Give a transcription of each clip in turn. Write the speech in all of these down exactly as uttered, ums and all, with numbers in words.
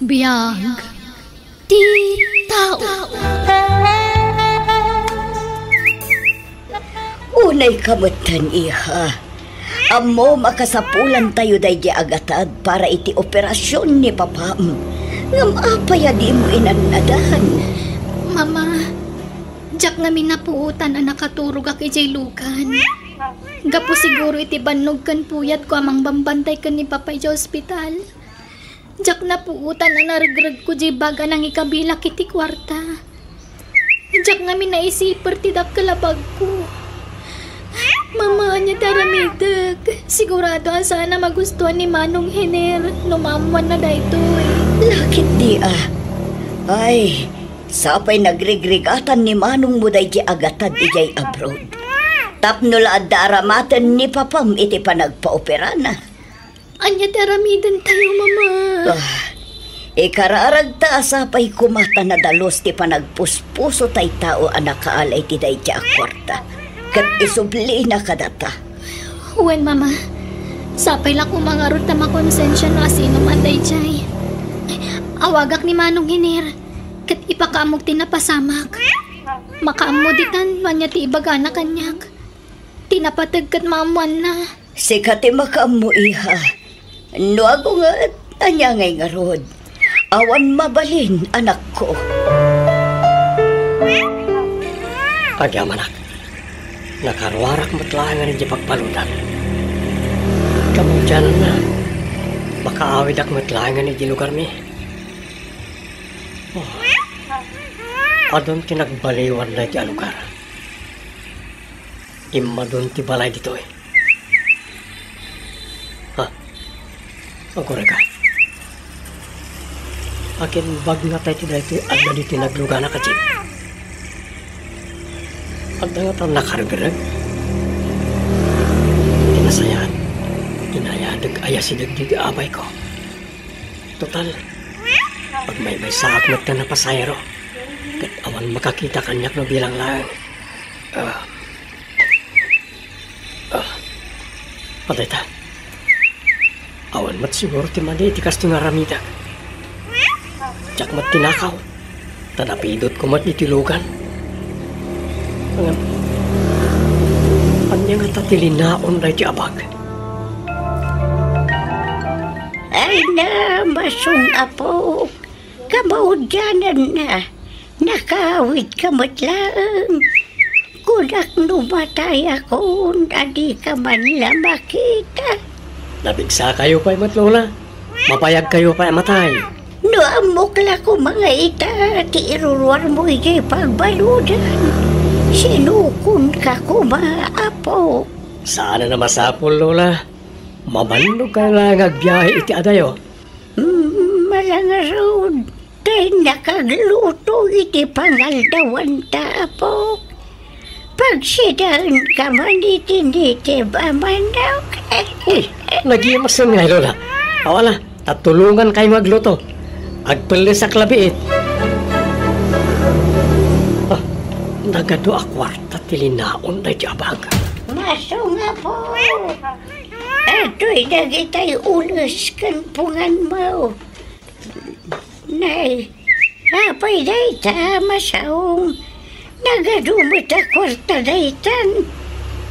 Biag ti tao. Unay ka metten, iha. Ammom a kasapulantayo daydi agatad para iti operasion ni papam. Ngem apay a dimo inannadan? Mama, diak ngamin napuotan a nakaturogak idiay lugan. Gapu siguro iti bannog ken puyatko a mangbambantay ken ni Papa idiay ospital. Diak napuotan a naregregko diay bag a nangikabilak iti kuarta. Diak ngamin naisiper ti dakkel a bagko. Mama, ania ti aramidek? Sigurado a saan a magustuan ni Manong Hiner no maammuanna daytoy. Lakit di a. Ay, sapay nagrigrigatan ni manongmo daydi agatad idiay abroad. Tapno la adda aramaten ni papam iti panagpaoperana. Ania ti aramidentayo, Mama? Ah, ikararagta a sapay koma ta nadalus ti panagpuspuso tay tao a nakaala iti daydi a kuarta, ket isublina kadata. Wen, Mama. Sapay la koma ngarud ta makonsensia no asino man daydiay. Awagak ni Manong Hiner, ket ipakaammok ti napasamak. Makaammo ditan no ania ti ibagana kaniak. Ti napateg ket maammoanna. Sika ti makaammo, iha. No agunget, ania ngay ngarud? Awan mabalin, anakko. Agyamanak, nakaruarak met laengen idiay pagbaludan. Kabudiananna, makaawidak met laengen idiay lugarmi. Oh. Adun ti nagbaliwan daydi a lugar. Immadun ti balay ditoy. Ha? Agurayka. Akin bag nga tay ti daytoy adda ditoy naglugana, Kajim? Adda nga ta nakaregreg? Ti nasayaat, inayadek a asideg ditoy abayko. Total, agmaymaysaak met ta napasahero, ket awan makakita kaniak no bilang laeng. Ah. Ah. Patay ta. Awan met siguro ti madi iti kastoy nga aramidek. Diak met tinakaw. Ta napidotko met iti lugan. Ngem, ania ngata ti linaon daydi a bag? Ay na, masong apo, kamaudiananna, nakaawidka met laeng. Kunak no matayakon, a dika man la makita. Napigsakayo pay met, Lola. Mapayagkayo pay a matay. No ammok la koma nga ita ti iruruarmo idiay pagbaludan, sinukonka koma, apo. Saan a masapul, Lola. Mabannog kayo la nga agbiahe iti adayo. Mm, malangarud. Tay nakagluto iti pangaldawanta, apo. Pagsidaenka man iti nitib a manok. Uy, nagimasen ngay, Lola. Aw, ala, ta tulongankayo nga agluto. Agpellesak la biit. Ah, nagadu a kuarta ti linaon daydi a bag. Masong, apo. Adtoy dagitay ules ken punganmo. Nay, apay dayta, masong? Nagadu met a kuarta daytan.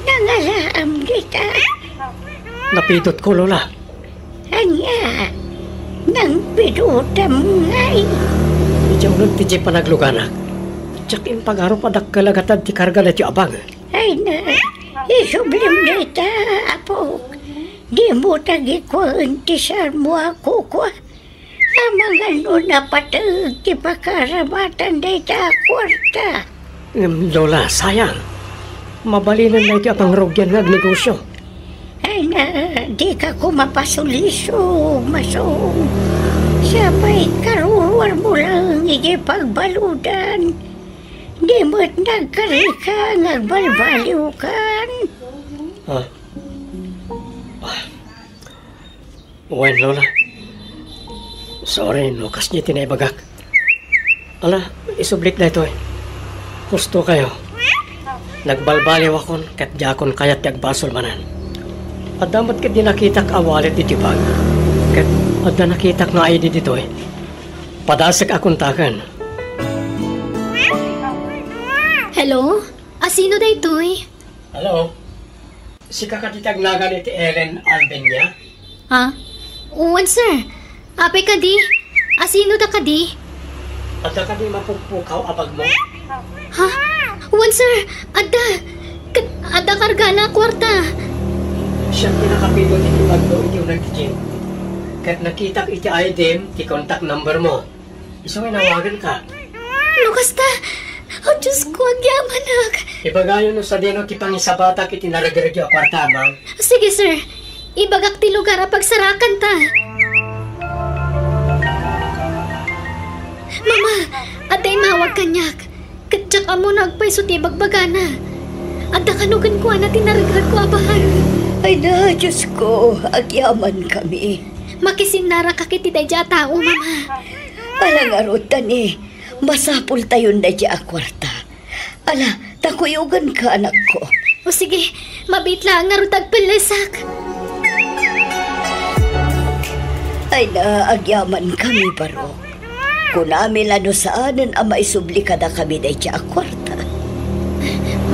Nangalaam dita. Napidotko, Lola. Ania? Nangpidotam ngay? Idiay uneg ti diay panagluganak, diak impagarup a dakkel a gatad ti karga daytoy a bag. Ay na, isublim dayta, apok. Dimo tagikuaen ti sarmo a kukua. Amangan no napateg ti pakaramatan dayta a kuarta. Ngem, Lola, sayang. Mabalinen daytoy a pangrugian nga agnegosio. Ay na, dika koma pasulisog, masong. Sapay karuruarmo laeng idiay pagbaludan. Di met nagkarika nga agbalbaliwkan. Ah. Ah. Wen, Lola. Sorry no kasdiay ti naibagak. Ala, isublik daytoy. Husto kayo. Nagbalbaliwakon ket diakon kayat ti agbasol manen. Adda met ket di nakitak a wallet iti bag. Ket adda nakitak nga I D ditoy. Padasek a kontaken. Hello? Asino daytoy? Hello? Sika kadi ti agnagan iti Ellen Albenia? Ha? Wen, sir. Apay kadi? Asino da kadi? Adda kadi mapukpukaw a bagmo? Ha? Wen, sir. Adda. Ket adda kargana a kuarta. Siak ti nakapidot iti bagmo iti uneg ti gym. Ket nakitak iti I D M ti contact number mo. Isu nga inawaganka. No kasta, oh, Diyos ko, agyamanak. Ibagayo no sadino ti pangisabatak iti naregregyo a kuarta, ma'am. Sige, sir. Ibagak ti lugar a pagsarakanta. Mama, adda imawag kaniak. Ket diak ammo no agpayso ti ibagbagana. Adda kano kenkuana ti naregregko a bahan. Ay na, Diyos ko, agyamankami. Makisinnaraka iti daydiay a tao, Mama. Ala ngarud, Dani, masapultayon daydiay a kuarta. Ala, ta kuyoganka, anakko. O sige, mabiit laeng ngarud ta agpellesak. Ay na, agyamankami, Barok. Kunami la no saanen a maisubli kadakami daydiay a kuarta.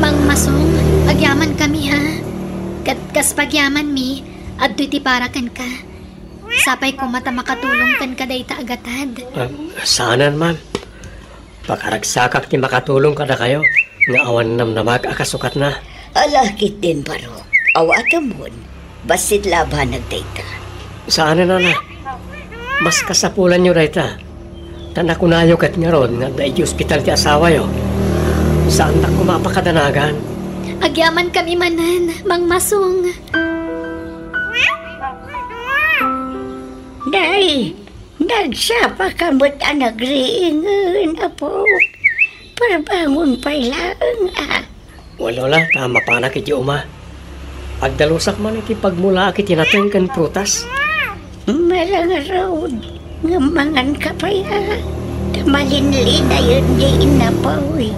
Mang Masong, agyamankami, ha? Ket kas pagyamanmi, adtoy ti para kenka. Sapay koma ta makatulong kenka dayta a gatad. Ah, saanen, ma'am. Pakaragsakak ti makatulong kadakayo nga awan namnamag a kasukatna. Ala ketdin, Barok. Awatemon. Bassit la a banag dayta. Saanen, nana. Mas kasapulanyo dayta. Ta nakunayo ket ngarud nga adda idiay ospital ti asawayo. Saandak koma a pakadanagan. Agyamankami manen, Mang Masong. Nay, nagsapaka met a nagriingen, Apo. Parbangon pay laeng, a. Wen, Lola, ta mapanak idiay uma. Agdalusak man iti pagmulaak iti nateng ken prutas. Malangarud, ngem manganka pay, a. Ta malinlinayen diay innapoy.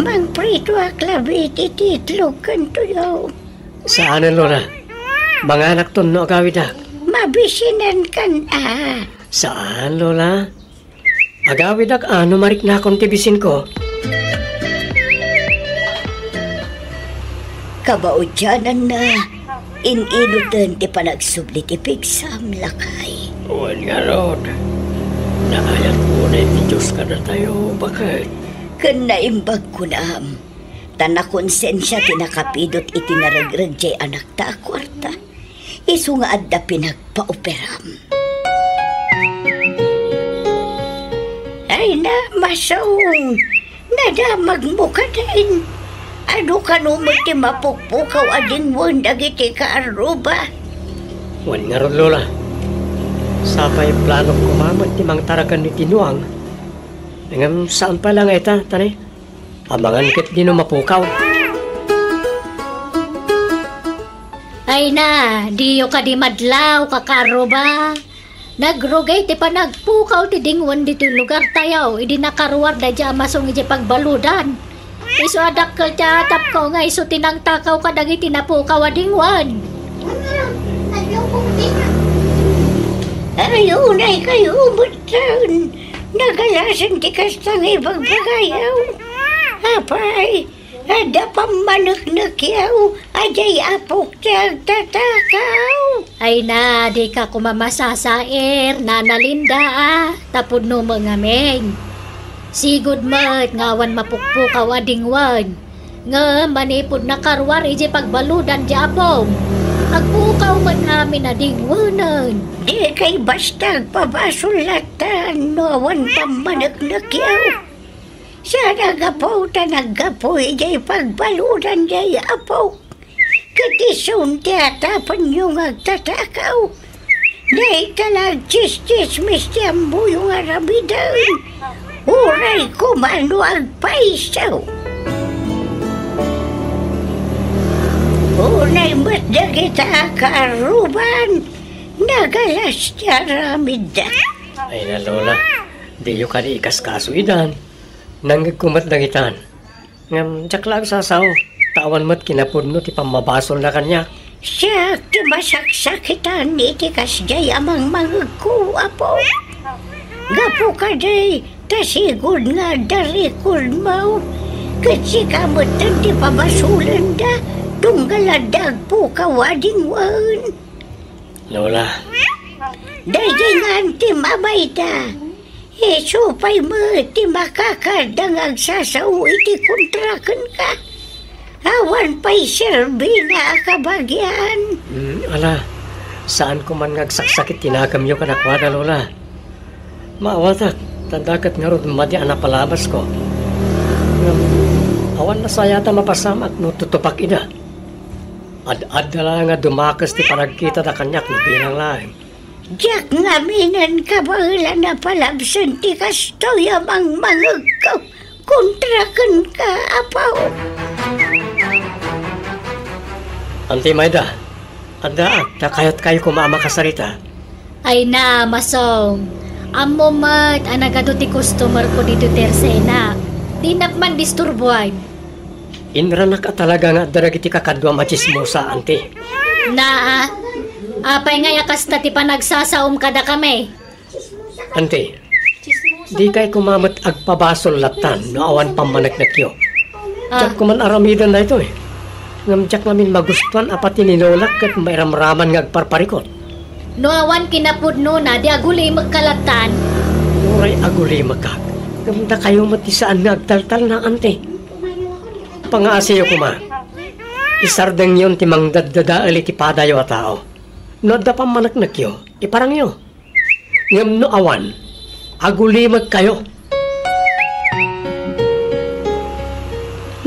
Mangpritoak labi iti itlog ken tuyo. Saanen, Lola. Manganakton no agawidak. Mabisinankan, a. Saan, Lola. Agawidak a no mariknakon ti bisinko. Kabaudyananna, in-inuten ti panagsubli ti pigsam, lakay. Wen ngarud, naayat unay ti Dios kadatayo, baket. Ken naimbag kunam, ta nakonsensia ti nakapidot iti naregreg diay anakta a kuarta. Isu nga adda pinagpaoperam. Ay na, Masong, nadamagmo kadin. Adu kano met ti mapukpukaw a dingwen dagiti kaarruba? Wen ngarud, Lola. Sapay planok koma met ti mangtaraken iti nuang. Ngem saan pay la nga ita, Tani? Amangan ketdi no mapukaw. Ay na, diyo kadi madlaw, kakaarruba. Nagrugay ti panagpukaw ti dingwen ditoy lugartayo, idi nakaruar daydiay a Masong idiay pagbaludan. Isu a dakkel ti atapko nga isu ti nangtakaw kadagiti napukaw a dingwen. Ay, unay kayo, butsan. Nagalasen ti kasta nga ibagbagayo. Apay, adda pammaneknekyo a diay apok ti agtatakaw. Ay na, dika koma masasair, Nana Linda, a, ta pudno met ngamin. Sigud met nga awan mapukpukaw a dingwen. Ngem manipud nakaruar idiay pagbaludan ti apom, agpukaw met amin a dingwenen. Dikay basta agpabasol latta no awan pammaneknekyo. Saan a gapu ta naggapu idiay pagbaludan diay apok. Ket isun ti atapenyo nga agtatakaw. Dayta la agtsistsismis ti ammoyo nga aramiden. Uray koma no agpayso. Unay met dagita a kaarruban, nagalas ti aramidda. Ay na, Lola, diyo kadi ikaskaso idan. Nangngegko met dagitan. Ngem diak la agsasao, ta awan met kinapudno ti pammabasolna kaniak. Siak ti masaksakitan iti kasdiay a mangmangegko, Apo. Gapu kadi, ta sigud nga adda record mo. Ket sika metten ti pabasolenda, tunggal adda agpukaw a dingwen. Lola. Daydi nga anti mamayda. Isu pay met ti makakadda nga agsasao iti kontra kenka. Awan pay serbina a kabagian. Mm, ala, saanko man nga agsaksakit ti nakemyo kadakuada, Lola. Maawatak, ta adda ket ngarud madi a napalabasko. Ngem, awan nasayat a mapasamak no tutupak ida. Ad-adda la nga dumakes ti panagkitada kaniak no bilang laeng. Diak ngamin kabaelan a palabsen ti kastoy a mangmangegko kontra kenka, Apo. Anti Mayda, addaak ta kayatkayo koma a makasarita. Ay na, Masong. Ammo met a nagadu ti customer ko ditoy tersena. Dinak man disturbuan. Inranak a talaga nga adda dagiti kakaduam a tsismosa, anti. Naa, apay ngay a kasta ti panagsasaom kadakami? Anti, dikay koma met agpabasol lattan no awan pammaneknekyo. Ah. Diak koman aramiden daytoy. Ngem diak ngamin magustuan a pati ni Lolak ket mairamraman nga agparparikot. No awan kinapudnona, di agulimekka lattan. Uray agulimekak, ngem dakayo met ti saan nga agtaltalna, anti. Pangaasiyo koma. Isardengyon ti mangdaddadael iti padayo a tao. No adda pammaneknekyo, iparangyo. Ngem no awan, agulimekkayo.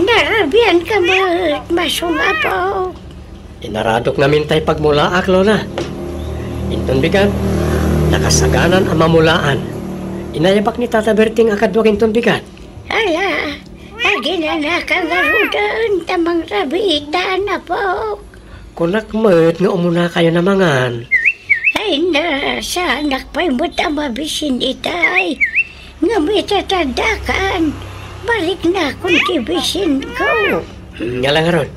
Narabianka met, Masong Apo. Inaradok ngamin tay pagmulaak, Lola. Inton bigat, nakasaganan a mamulaan. Inayabak ni Tata Berting a kaduak inton bigat. Ala, aginanaka ngaruden ta mangrabiitan, Apo. Kunak met nga umunakayon a mangan. Ay na, saanak pay met a mabisin itay. Ngem ita ti addakan, mariknakon ti bisinko. Hmm, ngala ngarud,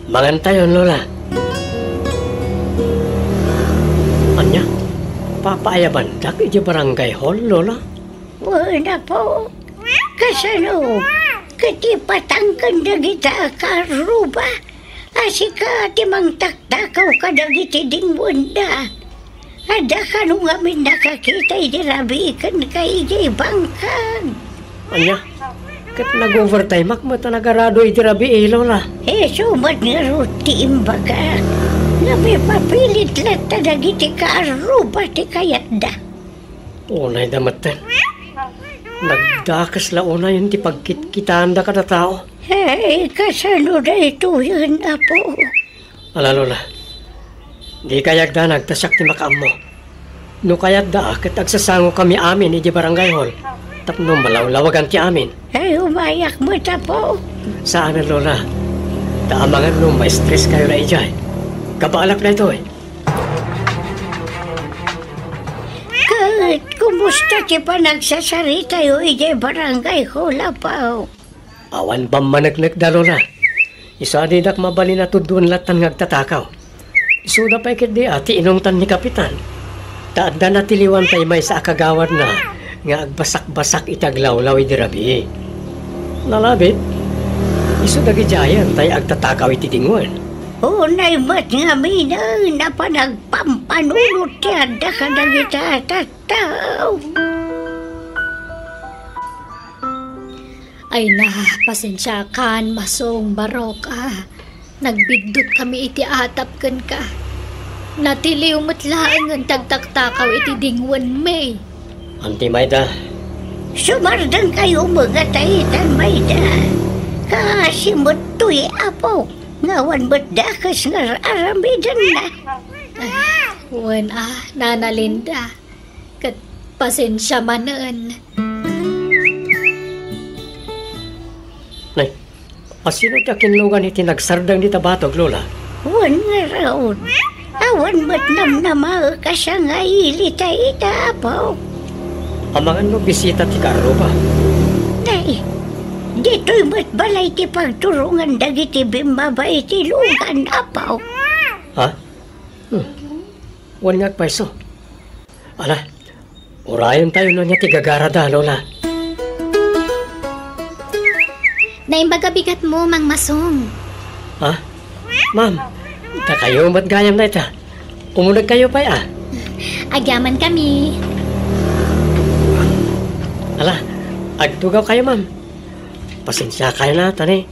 mangantayon, Lola. Ania, papaayabandak iti barangay hall, Lola? Wen, Apo. Kasano? Ket ipatangken dagita a kaarruba a sika ti mangtaktakaw kadagiti dingwenda. Adda kano ngamin nakakita idi rabii kenka idiay bangkag. Ania? Ket nag-overtimeak met a nagarado idi rabii, Lola. Isu met ngarud ti imbagak. Ngem ipapilit latta dagiti kaarruba ti kayatda. Unayda metten. Nagdakes la unayen ti pagkitkitaanda kada tao. Hey, kasano daytoyen, Apo? Ala, Lola. Dikay agdanag ta siak ti makaammo. No kayatda, ket agsasangokami amin idiay barangay hall tapno malawlawagan ti amin. Ay, umayak met, Apo. Saanen, Lola. Ta amangan no ma-stress kayo la idiay. Kabaelak daytoy. Ket kumusta ti panagsasaritayo idiay barangay hall, Apo? Awan pammaneknekda, Lola. Isu a didak mabalin a tuddoen lattan nga agtatakaw. Isuda pay ketdi a ti inungtan ni Kapitan. Ta adda natiliwan tay maysa a kagawadna nga agbasakbasak iti aglawlaw idi rabii. Nalabit, isu dagidiayen tay agtatakaw iti dingwen. Unay met ngaminen a panagpampanunot ti adda kadagita a tattao. Ay na, pasensiakan, Masong Barok, a. Nagbiddutkami iti atap kenka. Natiliw met laengen ti agtaktakaw iti dingwenmi. Anti Mayda. Sumardengkayo met a taitan, Mayda. Kaasi met toy, Apo, nga awan met dakes nga ar-aramidenna. Ay, wen a, Nana Linda. Ket pasensia manen. Nay, asino ti akinlugan iti nagsardeng dita batog, Lola? Wen ngarud, awan met namnamaek a sangaili ta ita, Apo. Amangan no bisita ti kaarruba? Nay, ditoy met balay ti pagturongan dagiti bimmaba iti lugan, Apo. Ha? Hmm. Wen nga agpayso. Ala, Urayentayo no ania ti gagarada, Lola. Naimbag a bigatmo, Mang Masong. Ha? Ma'am, dakayo met gayam dayta. Umunegkayo pay, a. Agyamankami. Ala, agtugawkayo, ma'am. Pasensiakayo na, ta ni,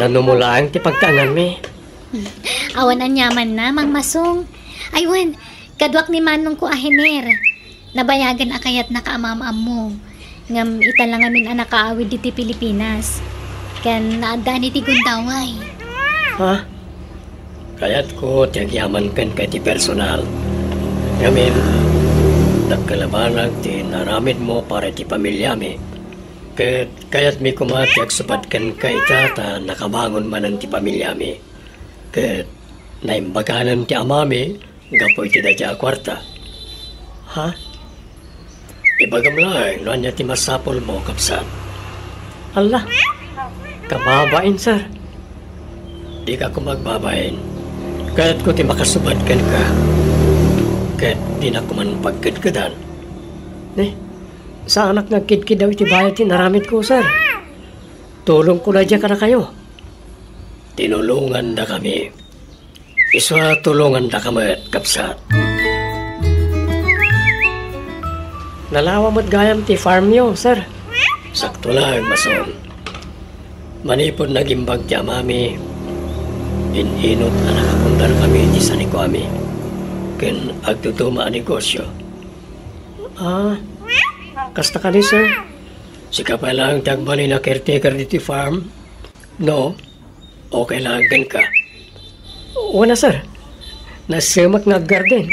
nanumo laeng ti pagkaanganmi. Awan aniamanna, Mang Masong. Ay wen, kaduak ni manongko a Hener. Nabayagen a kayatnaka a maam-ammo. Ngem ita la ngamin a nakaawid ditoy Pilipinas. Ken naaddaanna iti gundaway. Ha? Kayatko ti agyaman kenka iti personal. Ngamin, dakkel a banag ti inaramidmo para iti pamiliami. Ket kayatmi koma ti agsubad kenka ita ta nakabangon manen ti pamiliami. Ket naimbaganan ti amami gapu iti dayta a kuarta. Ha? Ibagam laeng no ania ti masapulmo, kabsat. Alla, kababain, sir. Dika koma agbabain. Kayatko ti makasubad kenka. Ket dina koman pagkedkedan. Ne, saanak nga agkidkiddaw iti bayad ti inaramidko, sir. Tulongko daydiay kadakayo. Tinulongandakami. Isu a tulongandaka met, kabsat. Nalawa met gayam ti farmyo, sir. Sakto laeng, Masong. Manipud nagimbag ti amami, in-inut a nakapundarkami iti sanikuami ken agduduma a negosio. Ah, kasta kadi, sir? Sika pay laeng ti agbalin a caretaker ditoy farm? No? Okay laeng kenka? Wen a, sir. Nasemmek nga aggarden.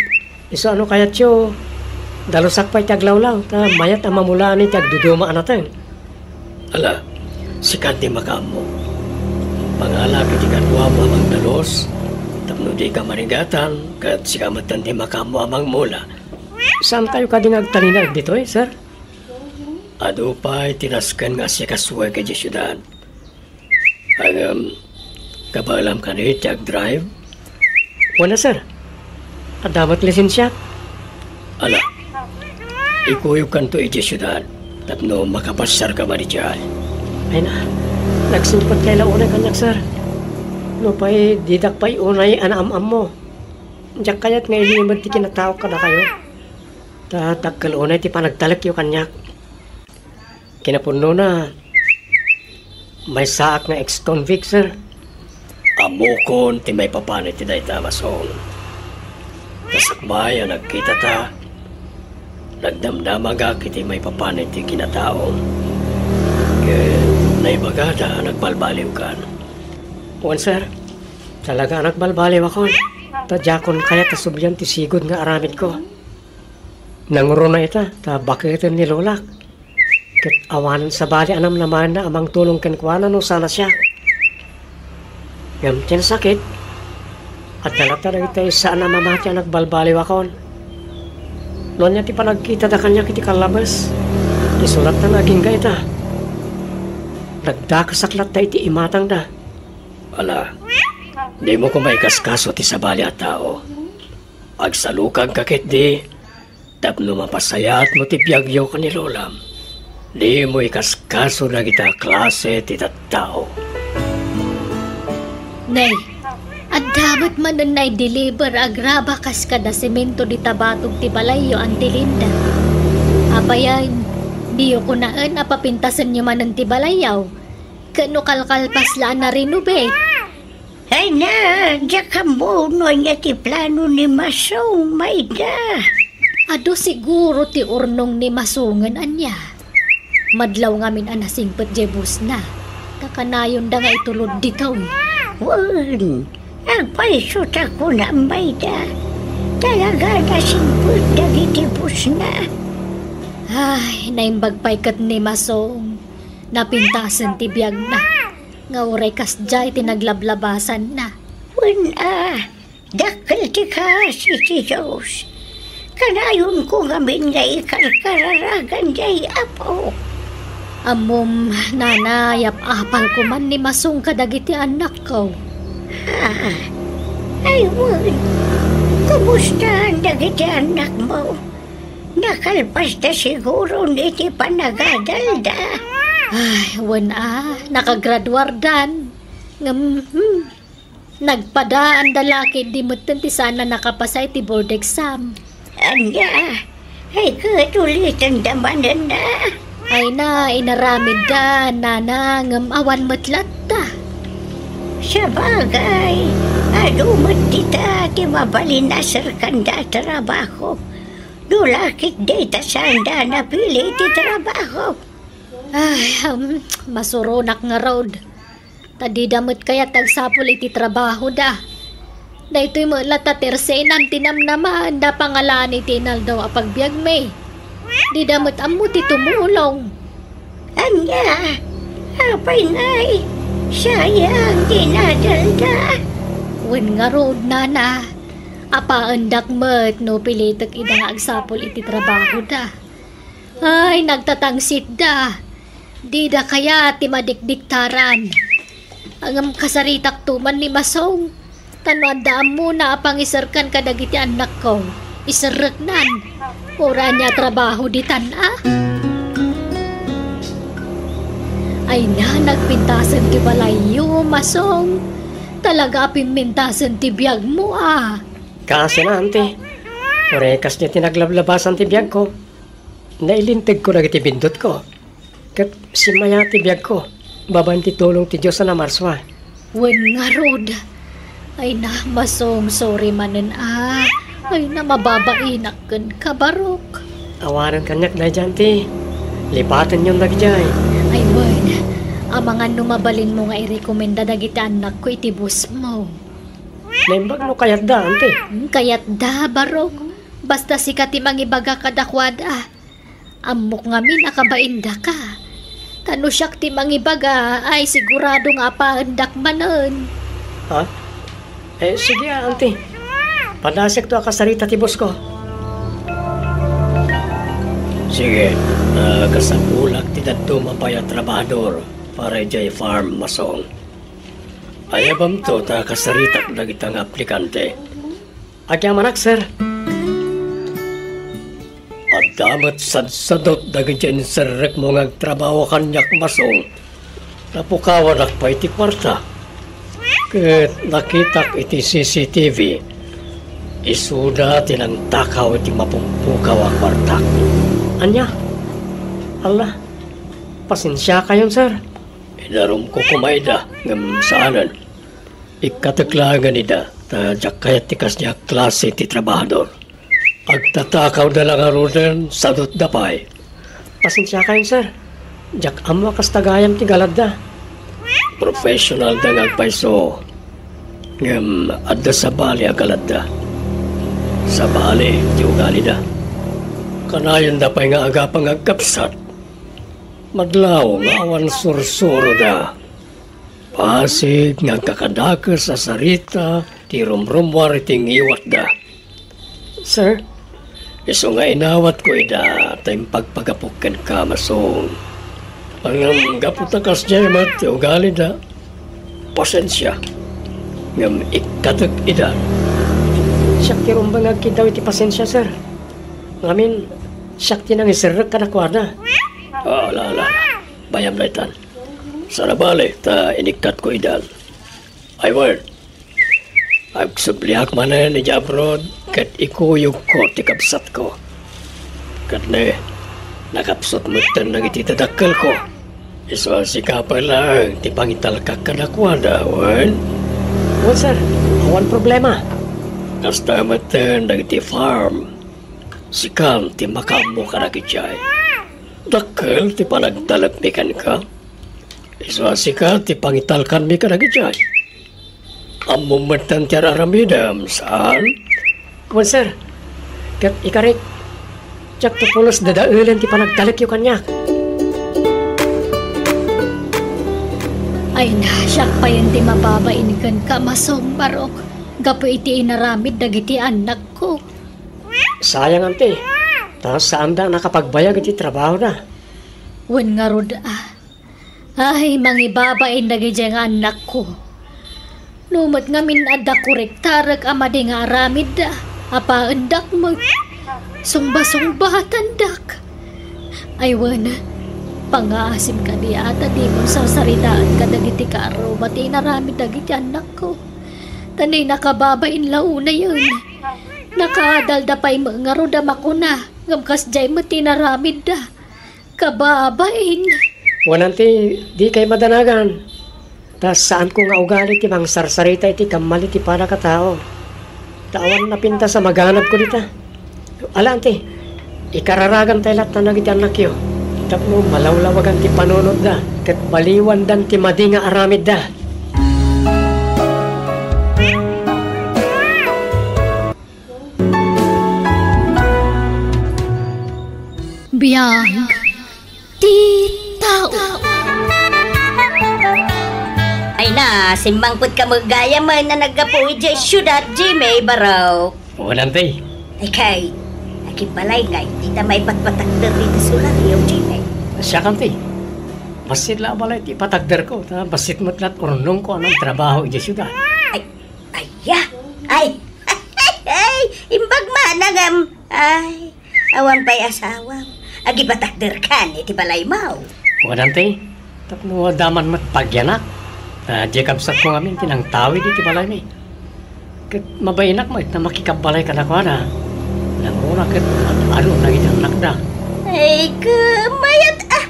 Isu a no kayatyo, dalusak pay ti aglawlaw, ta mayat a mamulaan iti agduduma a nateng. Ala, sika ti makaammo. Pangalak iti kaduam a mangdalus, tapno dika marigatan, ket sika metten ti makaammo a mangmula. Saantayo kadi nga agtalinaed ditoy, sir? Adu pay ti nasken nga asikasuek idiay siudad. Ngem, kabaelam kadi ti agdrive? Wen a, sir. Adda met lisensiak. Ala, ikuyogkanto idiay siudad tapno makapasiarka madi idiay. Ay na, nagsingpetkay la unay kaniak, sir. Nupay didak pay unay a naam-ammo. Diak kayat nga ilimed ti kinataok kadakayo. Ta dakkel unay ti panagtalekyo kaniak. Kinapudnona, maysaak nga ex-convict, sir. Ammokon ti maipapan iti dayta, Masong. Ta sakbay a nagkitata, nagdamdamagak iti maipapan iti kinataom. Ket naibagada a nagbalbaliwkan. Wen, sir. Talaga a nagbalbaliwakon. Ta diakon kayat a sublian ti sigud nga aramidko. Nangruna ita ta baketen ni lolak. Ket awanen sabali a namnamaenna a mangtulong kenkuana no saan a siak. Ngem ti nasakit, adda latta dagiti saan a mamati a nagbalbaliwakon. No ania ti panagkitada kaniak iti kallabes, isu latta nga agingga ita. Nagdakasak latta iti imatangda. Ala, dimo koma ikaskaso ti sabali a tao. Agsalukagka ketdi tapno mapasayaatmo ti biagyo ken ni lolam. Dimo ikaskaso dagita a klase ti tattao. Nay, adda met manen naideliver a graba kas kada semento dita batog ti balayyo, Auntie Linda. Apayen, diyo kunaen a papintasenyo manen ti balayyaw? Ket no kalkalpas la a na-renovate? Ay na, diak ammo no ania ti plano ni Masong, Mayda. Adu siguro ti urnong ni Masongen ania. Madlaw ngamin a nasingpet diay busna. Kakanayonda nga itulod ditoy. Wen, agpayso ta kunam, Mayda. Talaga a nasingpet dagiti busna. Ay, naimbag pay ket ni Masong. Napintasen ti biagna, nga uray kasdiay ti naglablabasanna. Wen a, dakkel ti kaasi ti Dios. Kanayonko ngamin nga ikarkararagan diay Apo. Ammom, nana, yap-apalko man ni Masong kadagiti annakko. Ha? Ay, wen. Kumustaen dagiti annakmo? Nakalpasda siguron iti panagadalda. Ay, wen a, nakagraduardan. Ngem, hmm, nagpadaanda la ketdi metten ti saan a nakapasa iti board exam. Ania? Ay, ket ulitenda manen a? Ay na, inaramidda, nana, ngem awan met latta. Sabagay, adu met dita ti mabalin a serkanda a trabaho. No la ketdi ta saanda a napili iti trabaho. Ay, um, masuronak ngarud. Ta dida met kayat agsapul iti trabahoda. Daytoy met latta ti ersenan ti namnamaenda a pangalan iti inaldaw a pagbiagmi. Dida met ammo ti tumulong. Ania? Apay ngay? Sayang ti nadalda. Wen ngarud, nana. Apaendak met no pilitek ida nga agsapul iti trabahoda. Ay, nagtatangsitda. Dida kayat ti madikdiktaran. Ngem kasaritakto man ni Masong. Ta no adda ammona a pangiserkan kadagiti annakko, iserreknan. Uray ania a trabaho ditan a? Ay na, nagpintasen ti balayyo, Masong. Talaga a pimmintasen ti biagmo a. Kaasina, anti. Uray kasdiay ti naglablabasan ti biagko. Nailintegko dagiti bindutko. Ket simmayaat ti biagko babaen ti tulong ti Dios a namarsua. Wen ngarud. Ay na, Masong, sorry manen a. Ay na, mababainak kenka, Barok. Awanen kaniak daydiay, anti. Lipatenyon dagidiay. Ay wen, amangan no mabalinmo nga irekomenda dagiti annakko iti bossmo. Naimbag no kayatda, anti. Hmm, kayatda, Barok. Basta sika ti mangibaga kadakuada. Ammok ngamin a kabaindaka. Ta no siak ti mangibaga, ay sigurado nga apaendak manen. Ha? Eh, sige, anti. Padasekto a kasarita ti bossko. Sige, ah, kasapulak ti dadduma pay a trabahador para idiay farm, Masong. Ayabamto ta kasaritak dagita nga aplikante. Agyamanak, sir. Adda met sadsadot dagiti inserrekmo nga agtrabaho kaniak, Masong. Napukawanak pay ti kuarta. Ket nakitak iti C C T V. Isuda ti nangtakaw iti mapukpukaw a kuartak. Ania? Alla, pasensiakayon, sir. Inarumko koma ida, ngem saanen. Ikkatek laengen ida, ta diak kayat ti kasdiay a klase ti trabahador. Agtatakawda la ngaruden, sadotda pay. Pasensiakayon, sir. Diak ammo a kasta gayam ti galadda. Professionalda nga agpayso. Ngem adda sabali a galadda. Sabali ti ugalida. Kanayonda pay nga agapa nga agkabsat. Madlaw nga awan sursuroda. Basig nga agkakadakes a sarita ti rumrummuar iti ngiwatda. Sir? Isu nga inawatko ida ta impagpagapok kenka, Masong. Ngem gapu ta kasdiay met ti ugalida, pasensia. Ngem ikkatek ida. Siak ti rumbeng nga agkiddaw iti pasensia, sir. Ngamin, siak ti nangiserrek kadakuada. Ah, ala, ala, ala. Bayam daytan. Saan a bale, ta inikkatko idan. Ay, wen, agsubliak manen idiay abroad ket ikuyogko ti kabsatko. Ket ne, nakapsut metten dagiti dadakkelko. Isu a sika pay laeng ti pangitalkak kadakuada, wen? Wen, sir, awan problema. Kasta metten dagiti farm. Sikan ti makaammo kadagidiay. Dakkel ti panagtalekmi kenka. Isu a sika ti pangitalkanmi kadagidiay. Ammom metten ti ar-aramidem, saan? Wen, sir. Ket ikarik, diakto pulos dadaelen ti panagtalekyo kaniak. Ay na, siak payen ti mababain kenka, Masong Barok, gapu iti inaramid dagiti annakko. Sayang, anti, ta saanda a nakapagbayag iti trabahoda. Wen ngarud a. Ay, mangibabain dagidiay nga annakko. No met ngamin adda kurektarek a madi nga aramidda, apaendak met. Sungba-sungbatandak. Ay wen, pangngaasim kadi a ta dimon sarsaritaan kadagiti kaarruba ti inaramid dagiti annakko. Ta ni nakababain la unayen. Nakaadalda pay met ngarud a makuna, ngem kasdiay met ti inaramidda. Kababain. Wen, Auntie, dikay madanagan. Ta saanko nga ugali ti mangsarsarita iti kammali ti padakatao. Ta awan napintas a maganabko dita. Ala, Auntie, ikararagan tay lattan dagiti annakyo. Tapno malawlawagan ti panunotda, ket baliwandan ti madi nga aramidda. Biag ti tao. Ay na, simmangpetka met gayam a naggapu idiay siudad, Jimmy Barok. Wen, Auntie. Ay kay, agbalay ngay, dita maipatpatakder dita solar, yaw, Jimmy. Siak, Auntie. Bassit la a balay ti ipatagderko, ta bassit met la't urnongko a nagtrabaho idiay siudad. Ay, aya, ay, ay, imbag man, ngem, ay, awan pay asawam. Agipatakderkan iti balaymo. Wen, Auntie, tapno adda man met pagyanak. Ta diay kabsatko ngamin ti nangtawid iti balaymi. Ket mabainak met a makikabbalay kadakuada. Nangruna ket ad-adu dagiti annakda. Ay, ket mayat a.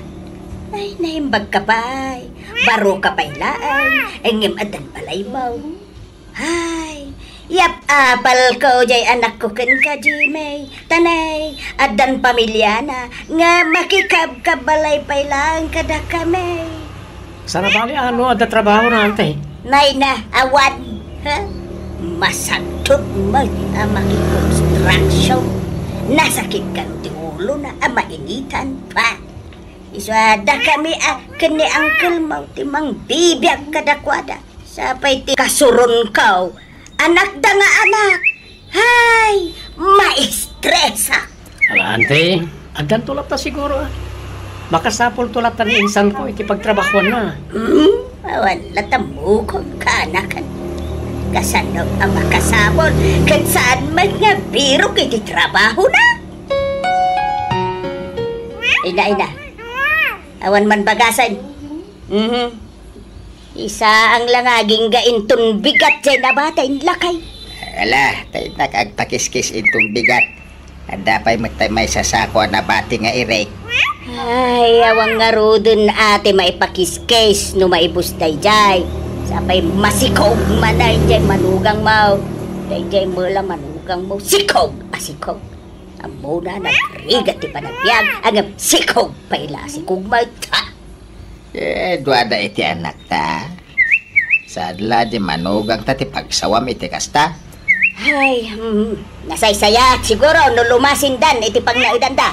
Ay, naimbagka pay. Baroka pay laeng, ngem addan balaymo. Ay, yap-apalko jay anakko kenka, Jimmy. Ta nay, addan pamiliana, nga makikabkabbalay pay laeng kadakami. Saan a bali a no adda trabahona, Auntie? Nay na, awan. Ha? Masagtut met a makikonstruction. Nasakit kano ti ulona a mainitan pa. Isu a dakami a ken ni uncle-mo ti mangbibiag kadakuada. Sapay ti kasuronko, anakda nga anak. Hay, maestresak. Ala, Auntie, addanto latta siguro, a. Makasapulto latta ni insanko iti pagtrabahoanna. Hmm, awan latta mukon kaanakan. Kasano a makasapul ket saan met nga birok iti trabahona? Ina, ina. Awan man bagasen. Mhm. Isaang la nga agingga inton bigat jay nabati inlakay. Ala, ta innak agpakiskis inton bigat. Adda pay met tay maisasako a nabati nga irik. Ay, awan ngaruden a ti maipakiskis no maibus dayjay. Sapay masikog man a jay manugangmo. Dayjay met la manugangmo. Sikog a sikog. Ammona, nagrigat ti panagbiag, ngem sikog pay la a sikog met. Eh, duada iti anakta. Saan la di manugangta ti pagsawam iti kasta? Ay, hmm, nasaysayat siguro no lumasindan iti pangnaedanda.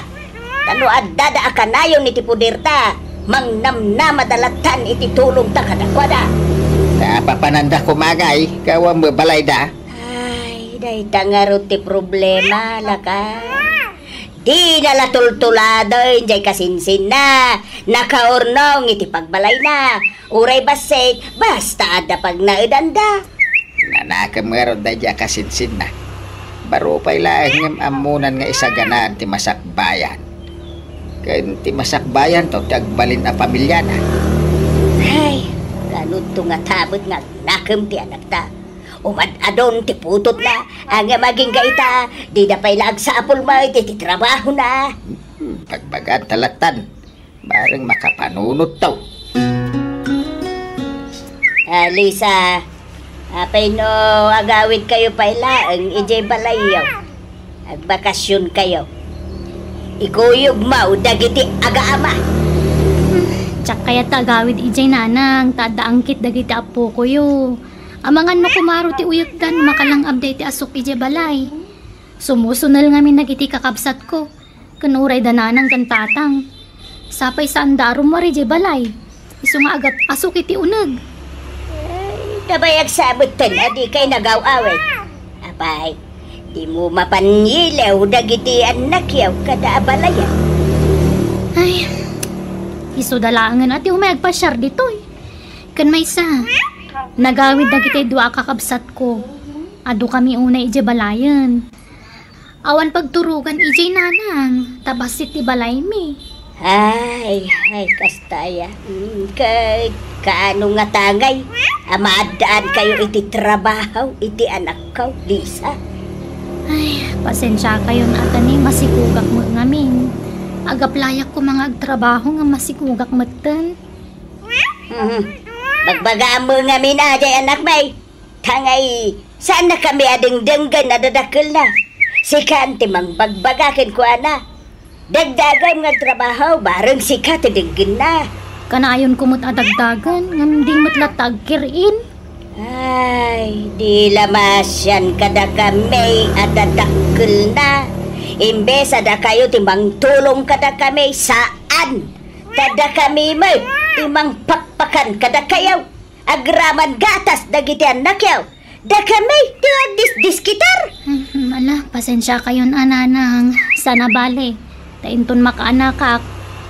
Ta no addada a kanayon iti puderta, mangnamnamada lattan iti tulongta kadakuada. Ta papananda koma ngay, gapu ta balayda. Ay, dayta ngarud ti problema, laka. Dina la tultuladen jay kasinsinna, nakaurnong iti pagbalayna. Uray bassit, basta adda pagnaedanda. Nanakem ngarud daydi a kasinsinna. Baro pay laeng ngem ammonan nga isaganaan ti masakbayan. Ken ti masakbayanto ti agbalin a pamiliana. Ay, kanudto nga tabet nga agnakem ti anakta. Umad-adon ti putotna, ngem agingga ita, dida pay la agsapul met iti trabahona. Hmm, bagbaganta lattan. Bareng makapanunotto. Ah, Lisa, apay no agawidkayo pay laeng idiay balayyo? Agbakasionkayo. Ikuyogmo dagiti agaama. Diak kayat ta agawid idiay, nanang, ta adda angkit dagiti appokoyo. Amangan no kumaro ti uyotda no makalang-abda iti asuk idiay balay. Sumusunel ngamin dagiti kakabsatko. Ken uray da nanang ken tatang. Sapay saanda a rummuar idiay balay. Isu nga agat-asuk iti uneg. Ay, ta bay agsabetten a dikay nagaw-awid. Apay, dimo mapan ngilew dagiti annakyo kada a balayen? Ay, isuda laengen a ti umay agpasiar ditoy. Ken maysa, nagawid dagiti dua a kakabsatko. Adukami unay idiay balayen. Awan pagturogan idiay, nanang, ta bassit ti balaymi. Ay, ay, kasta aya. Mm, ket kaano ngata ngay a maaddaan kayo iti trabaho iti anakko, Lisa? Ay, pasensiakayon a ta ni masikugak met ngamin. Agaplayak koma nga agtrabaho nga masikugak metten. Mhm. Bagbagaam met ngamin a, jay anakmi. Tangay, saannakami a dengdenggen a dadakkelna. Sikaan ti mangbagbaga kenkuana. Dagdagem nga agtrabaho, bareng sika ti denggenna. Kanayonko met a dagdagen, ngem di met latta agkir-in. Ay, di la maasian kadakami a dadakkelna. Imbes a dakayo ti mangtulong kadakami, saan. Ta dakami met ti mangpakpakan kadakayo. Agraman gatas dagiti annakyo. Dakami ti agdisdiskitar. Hmm, ala, pasensiakayon a, nanang. Saan a bale. Ta inton makaanakak,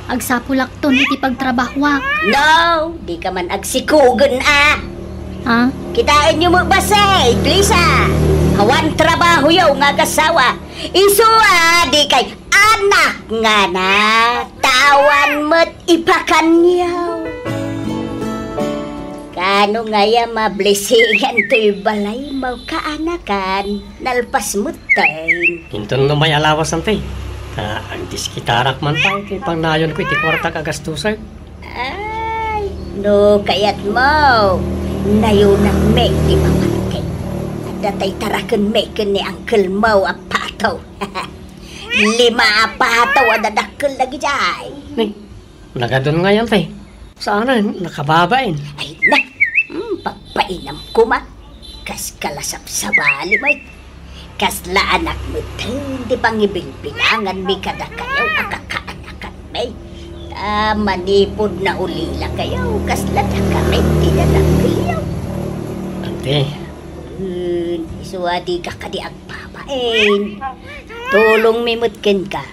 agsapulakton iti pagtrabahuak. No, dika man agsikugen a. Ha? Kitaenyo met bassit, Lisa. Awan trabahoyo nga agasawa. Isu a dikay anak ngana. Ta awan met ipakanyo. Kaano ngay a mablisingan toy balaymo, kaanakan? Nalpas metten. Inton no may alawas, anti, ta agdiskitarak man pay ti pangnayonko iti kuartak a gastusek. Ay, no kayatmo, nayonakmi ti paparti. Adda tay tarakenmi ken ni angkelmo a pato. Lima a pato a dadakkel dagidiay. Ni, nagadun ngay, anti. Saanen, nakababain. Ay na, hmm, pagpainam koma. Kas kalasapsabali met. Kasla anak metten ti pangibilbilanganmi kadakayo a kakaanakanmi. Ta manipud naulila kayo, kasla dakami ti dadakkelyo. Anti. Hmm, isu a dika kadi agbabain. Tulongmi met kenka,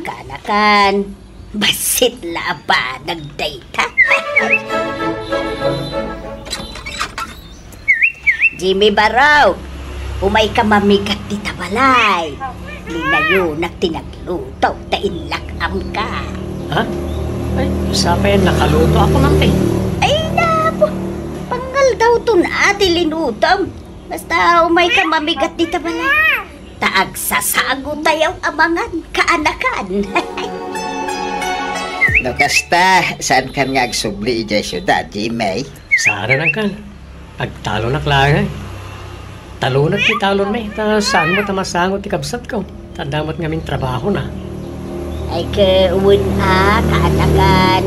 kaanakan. Bassit la a banag dayta. Jimmy Barok, umayka mamigat dita balay. Linayonak ti nagluto ta inlak-amka. Ha? Ay, sapay nakaluto ako, anti. Ay, napo. Pangaldawton a ti linutom. Basta umayka mamigat dita balay. Ta agsasago tayo a mangan, kaanakan. No kasta, saankan nga agsubli idiay siudad, Jimmy? Saan, angkel. Agtalonak laeng, ay. Talonak ti talonmi, ta saan met a masango ti kabsatko. Ta adda met ngamin trabahona. Ay, ket wen a, kaanakan.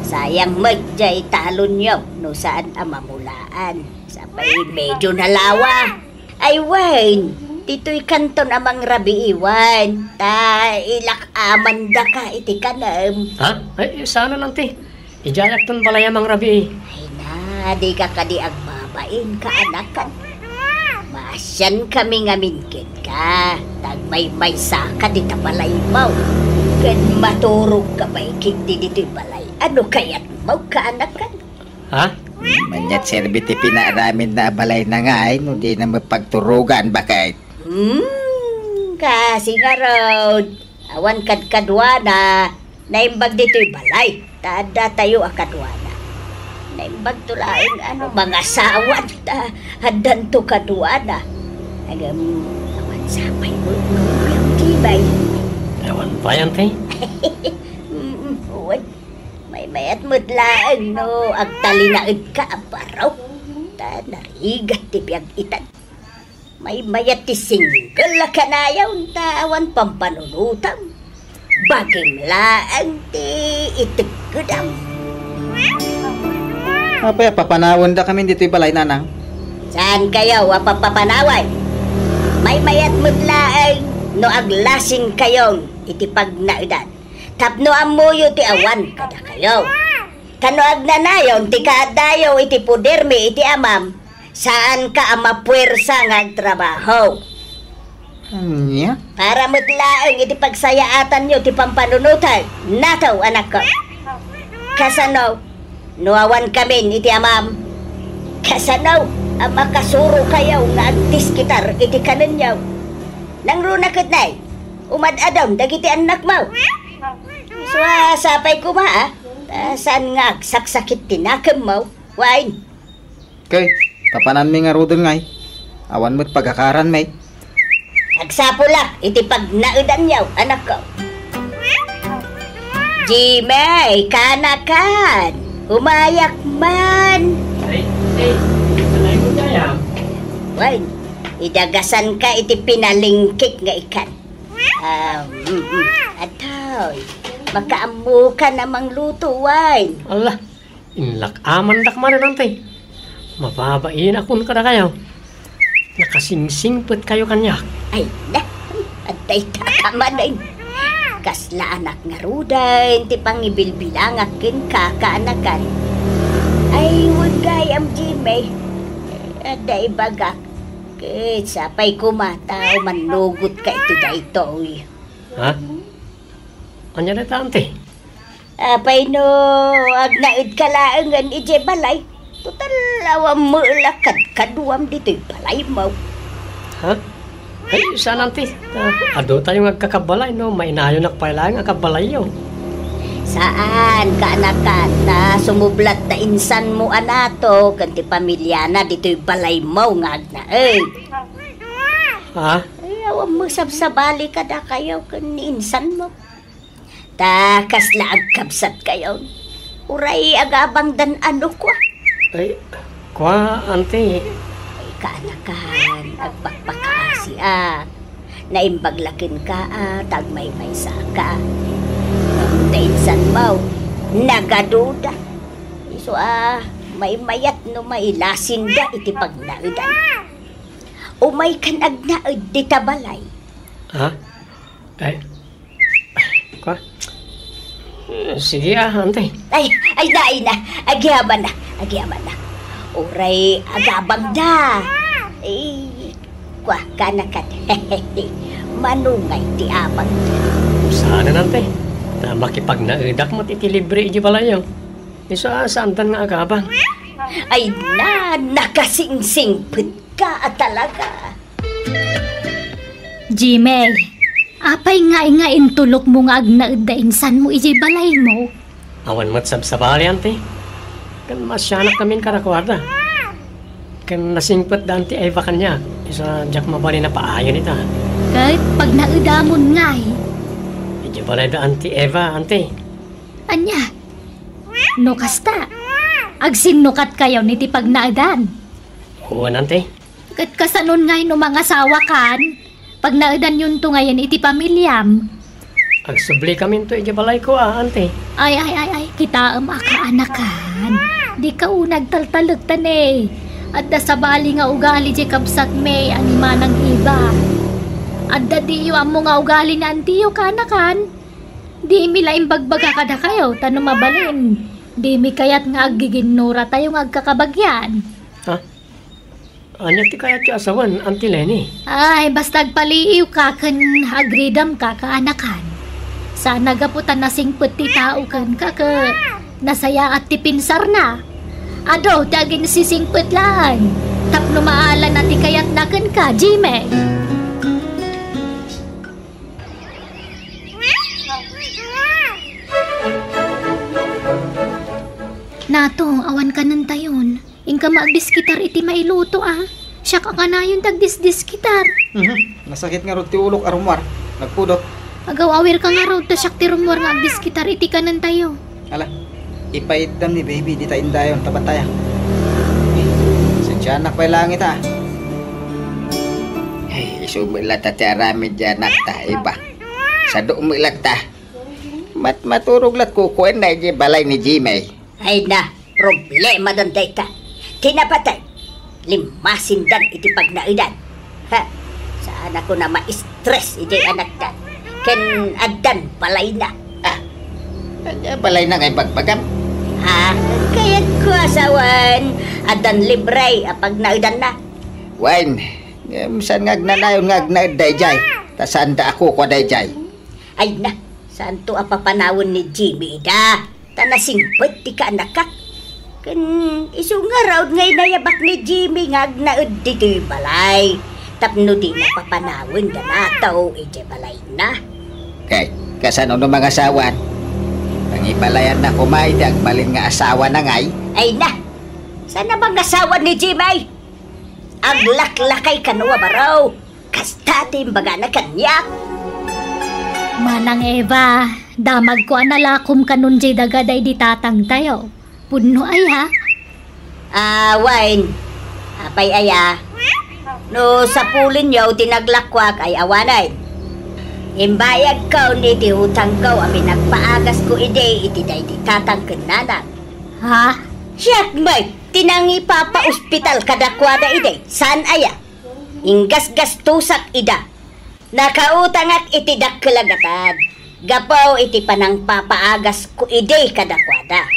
Sayang met jay talonyo no saan a mamulaan. Sapay medyo nalawa. Ay, wen, ditoy kanton a mangrabii, wen, ta ilak-amandaka iti kanem. Ha? Ay, saan, anti. Idiayakton balay a mangrabii. Ay na, dika kadi agbabain, kaanakan. Maasiankami ngamin kenka, ta agmaymaysaka dita balaymo. Ken maturogka pay ketdi ditoy balay. Ano kayatmo, kaanakan? Ha? Maniat serbi ti pinaaramidna a balayna ngay no dina met pagturogan, baket. Hmm, kasi ngarud, awan kadkaduana, naimbag ditoy balay, ta adda tayo a kaduana. Naimbagto laeng ano, mangasawa ta addanto kaduana. Agam, awan sapay mo, no, Kuyang Jimmy. Awan pay, anti. Mm, awan. Maymayat met laeng no agtalinaedka a baro. Ta narigat ti biag itan. Maymayat ti single a kanayon ta awan pampanunotam. Bagim laeng ti itekkedam. Apay a papanawendakamin ditoy balay, nanang? Saan kayo a papapanawen? Maymayat met laeng no aglasing kayo iti pagnaedan. Tapno ammoyo ti awan kadakayo. Ta no agnanayon ti kaadayo iti podermi iti Amam, saanka a mapuersa nga agtrabaho. Ania? Para met laeng iti pagsayaatanyo ti pampanunotek, nataw, anakko. Kasano, no awankamin iti Amam? Kasano a makasurokayo nga agdiskitar iti kanenyo? Nangruna ket nay, umad-adam dagiti annakmo. Sua, sapay koma, a. Ta saan nga agsaksakit ti nakemmo, wen? Ket, kapananmi ngaruden ngay, awan met pagakaranmi. Agsapulak iti pagnaedanyo, anakko. Jimmy, kanakan, umayak man. Ay, ay, alay mo kaya? Wen, idagasanka iti pinalingkik nga ikan. Ah, mm, mm. Atoy, makaammokan a mangluto, wen. Ala, inlak-amandak manen, anti. Mababainakon kadakayo. Nakasingsingpetkayo kaniak. Ay, na, adda ita ka manen. Kasla anak ngaruden ti pangibilbilangak ken kakaanakan. Ay, wen gayam, Jimmy. Adda ibagak. Ket sapay koma ta umannugotka iti daytoy. Ha? Ania dayta, anti? Apay no agnaedka laengen idiay balay? Total, awan met la kadkaduam ditoy balaymo. Ha? Ay, saan, anti? Ah, adu tayo nga agkakabalay, no? Mainayonak pay laeng a kabalayyo. Saan, kaanakan, ta sumublat da insanmo a nato ken ti pamiliana ditoy balaymo nga agnaed. Ha? Ay, awan met sabsabali kadakayo ken ni insanmo. Ta kasla agkabsatkayo. Uray agabangdan a no kua. Ay, kua, anti. Ay, kaanakan, agpakpakaasiak. Naimbag la kenka a ta agmaymaysaka. Ngem ta insanmo, nagaduda. Isu a, maymayat no mailasinda iti pagnaedan. Umaykan agnaed dita balay. Ha? Ay. Kua? Sige, a, anti. Ay, ay na, ay na. Agyamanak, agyamanak. Uray agabangda. Ay, kua, kaanakan. Manungay ti abang. Saan, anti. Ta makipagnaedak met iti libre idiay balayyo. Isu a, saandan nga agabang. Ay na, nakasingsingpetka a talaga. Jimmy, apay ngay nga intulokmo nga agnaed da insanmo idiay balaymo? Awan met sabsabali, anti. Ken maasianakkamin kadakuada. Ken nasingpet da Anti Eva kaniak, isu a diak mabalin a paayen ita. Ket pagnaedamon ngay. Idiay balay da Anti Eva, anti. Ania? No kasta, agsinnukatkayon iti pagnaedan. Wen, anti. Ket kasanon ngay no mangasawakan? Pagnaedanyonto ngayen iti pamiliam. Agsublikaminto idiay balayko a, anti. Ay, ay, ay, ay, kitaem a kaanakan. Dika unay agtaltalekta ne. Adda sabali nga ugali diay kabsatmi a ni Manang Eva. Adda diyo ammo nga ugali ni antiyo, kaanakan. Dimi la imbagbaga kadakayo, ta no mabalin, dimi kayat nga aggiginnuratayo nga agkakabagian. Ha? Ania ti kayatyo a sawen, Anti Leni? Ay, basta agpaliiwka ken agridamka, kaanakan. Saan a gapu ta nasingpet ti tao kenka ket nasayaat ti pinsarna. Adu ti aginsisingpet laeng tapno maalana ti kayatna kenka, Jimmy. Nato, awan kanentayon. Inka maagdiskitar iti mailuto, a. Siak a kanayon ti agdisdiskitar. Mhm. Nasakit ngarud ti ulok a rummuar. Nagpudot. Agaw-awirka ngarud ta siak ti rummuar nga agdiskitar iti kanentayo. Ala, ipaiddam ni baby dita indayon ta batayak. Sensianak pay laeng ita. Ay, isu met latta ti aramid ti anakta, Eva. Sadu met latta. Mat-, maturog lat kukuenna idiay balay ni Jimmy. Ay na, problemadan dayta. Ti napateg, limmasindan iti pagnaedan. Ha? Saan a kuna ma-stress idiay anakda. Ken addan balayna. Ah, ania balayna nga ibagbagam? Ah, kayatko a sawen, addan libre a pagnaedanna. Wen, ngem saan nga agnanayon nga agnaed daydiay? Ta saanda a kukua daydiay. Ay na, saanto a papanawen ni Jimmy ida. Ta nasingpet ti kaanakak. Ken isu ngarud nga inayabak ni Jimmy nga agnaed ditoy balay. tapno dina papanawen da nataw idiay balayna. Kay, kasano no mangasawan? Pangibalayanna koma iti agbalin nga asawana ngay? Ay na! Saan a mangasawan ni Jimay? Aglaklakay kano a baro. Kasta ti imbagana kaniak. Manang Eva, damagko a nalakom kanon diay daga daydi tatangtayo. Pudno aya? Awan. Apay aya? No sapulenyo ti naglakuak ay awanen. Imbayadko iti utangko a pinagpaagasko idi iti daydi tatang ken nanang. Ha? Siak met ti nangipapaospital kadakuada idi. Saan aya? Inggasgastosak ida. Nakautangak iti dakkel a gatad gapu iti panangpapaagasko idi kadakuada.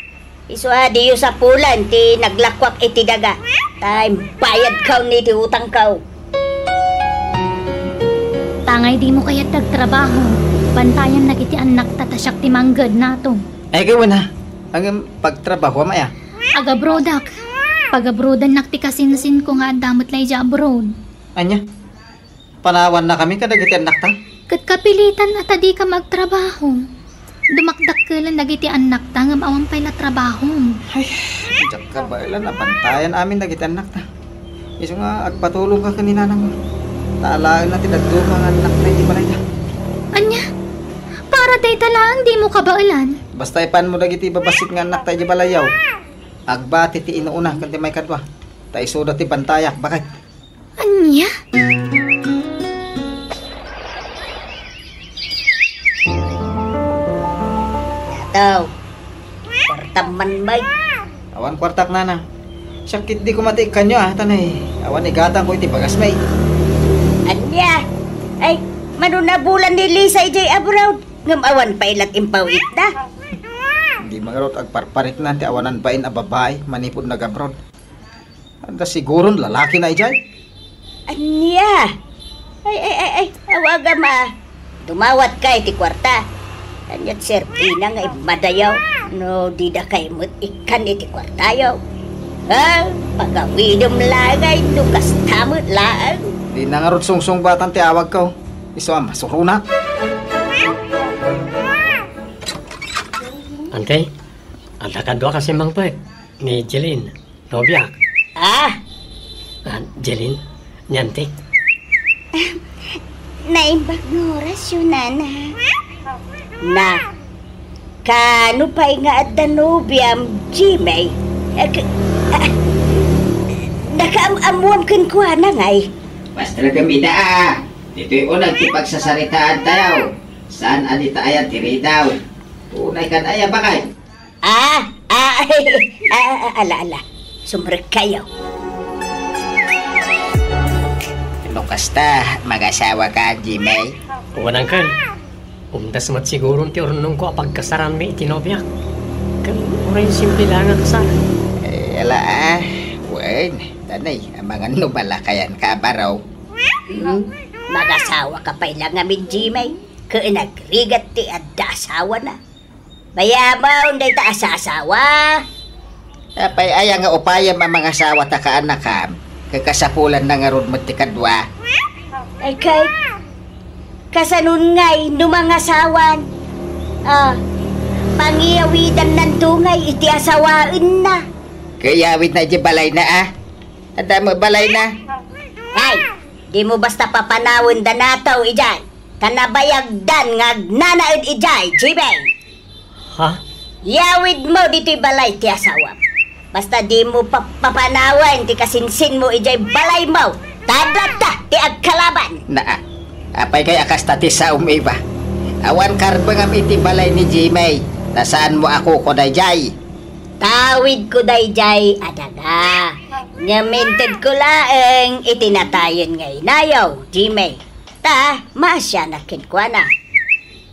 Isu a diyo sapulen ti naglakuak iti daga, ta imbayadko iti utangko. Tangay dimo kayat ti agtrabaho, bantayannak iti annakta ta siak ti mangged nato. Ay, gawen a. Ngem pagtrabahoam aya? Agabroadak. Pagabroadannak ti kasinsinko nga adda met la idiay abroad. Ania? Panawannakami kadagiti annakta? Ket kapilitan a ta dika agtrabaho. Dumakdakkelen dagiti annakta ngem awan pay la trabahom. Ay, diak kabaelan a bantayan amin dagiti annakta. Isu nga agpatulongka ken ni nanangmo. Ta alaenna ti dadduma nga annakta iti balayda. Ania? Para dayta laeng dimo kabaelan? Basta ipanmo dagiti babassit nga annakta iti balayyo. Agbati ti inuuna ken ti maikadua. Ta isuda ti bantayak, baket. Ania? Ataw. Kuartam man, bay. Awan kuartak, nana. Siak ketdi koma ti ikkanyo, a, ta nay, awan igatangko iti bagasmi. Ania? Ay, mano nabulan ni Lisa idiay abroad, ngem awan pay lat impawitna. Dima ngarud agparpariknan ti awanan bain a babai manipud nag-abroad. Adda siguron lalakina idiay? Ania? Ay, ay, ay, ay, awagam a. Dumawatka iti kuarta. Ania't serbina nga immadayo no didakay met ikkan iti kuartayo? Ha? Pagawidem laeng no kasta met laeng. Dina ngarud sungsungbatan ti awagko. Isu a masuronak. Ante, adda kadua kasi mangpet ni Jeline. Nobiak. Ah? Ah, Jeline, ni Auntie. Naimbag nga orasyo, nana. Na, kano pay nga adda nobiam, Jimmy? Eh, k-, ah, nakaam-ammoam kenkuana ngay? Basta gam ida, ah. Ditoy uneg ti pagsasaritaan tayo. Saan a dita ayan ti ridaw? Tunay kan aya bakay? Ah, ah, ah, ah, ala, ala. Sumrekkayo. No kasta, mag-asawa ka, Jimmy? Wen, Uncle. Umdas met siguron ti urnongko a pagkasaranmi iti nobiak. Ken uray simple laeng a kasar. Eh, ala, ah. Wen, tanay, amangan no malakayan ka, baro. Hmm? Mag-asawa ka pay la ngamin, Jimmy. Ken agrigat ti adda asawana. Bayamon dayta a saasawa. Apay aya nga upayam a mangasawa ta kaanakam, ket kasapulanna ngarud met ti kadua? Ay, kay, kasanon ngay no mangasawan? Ah, pangiyawidannanto ngay iti asawaenna. Ket iyawidna iti balayna, a? Adda met balayna? Ay, dimo basta papanawen da nataw idiay. Ta nabayagdan nga agnanaed idiay, Jimmy. Ha? Yawidmo ditoy balay ti asawam. Basta dimo pa-, papanawen ti kasinsinmo idiay balaymo. Ta adda ti agkalaban. Naa, apay kay a kasta ti saom, Eva? Awan karbengam iti balay ni Jimmy, ta saanmo a kuko daydiay. Tawidko daydiay a daga. Ngem intedko laeng iti natayen nga inayo, Jimmy. Ta, maasianak kenkuana.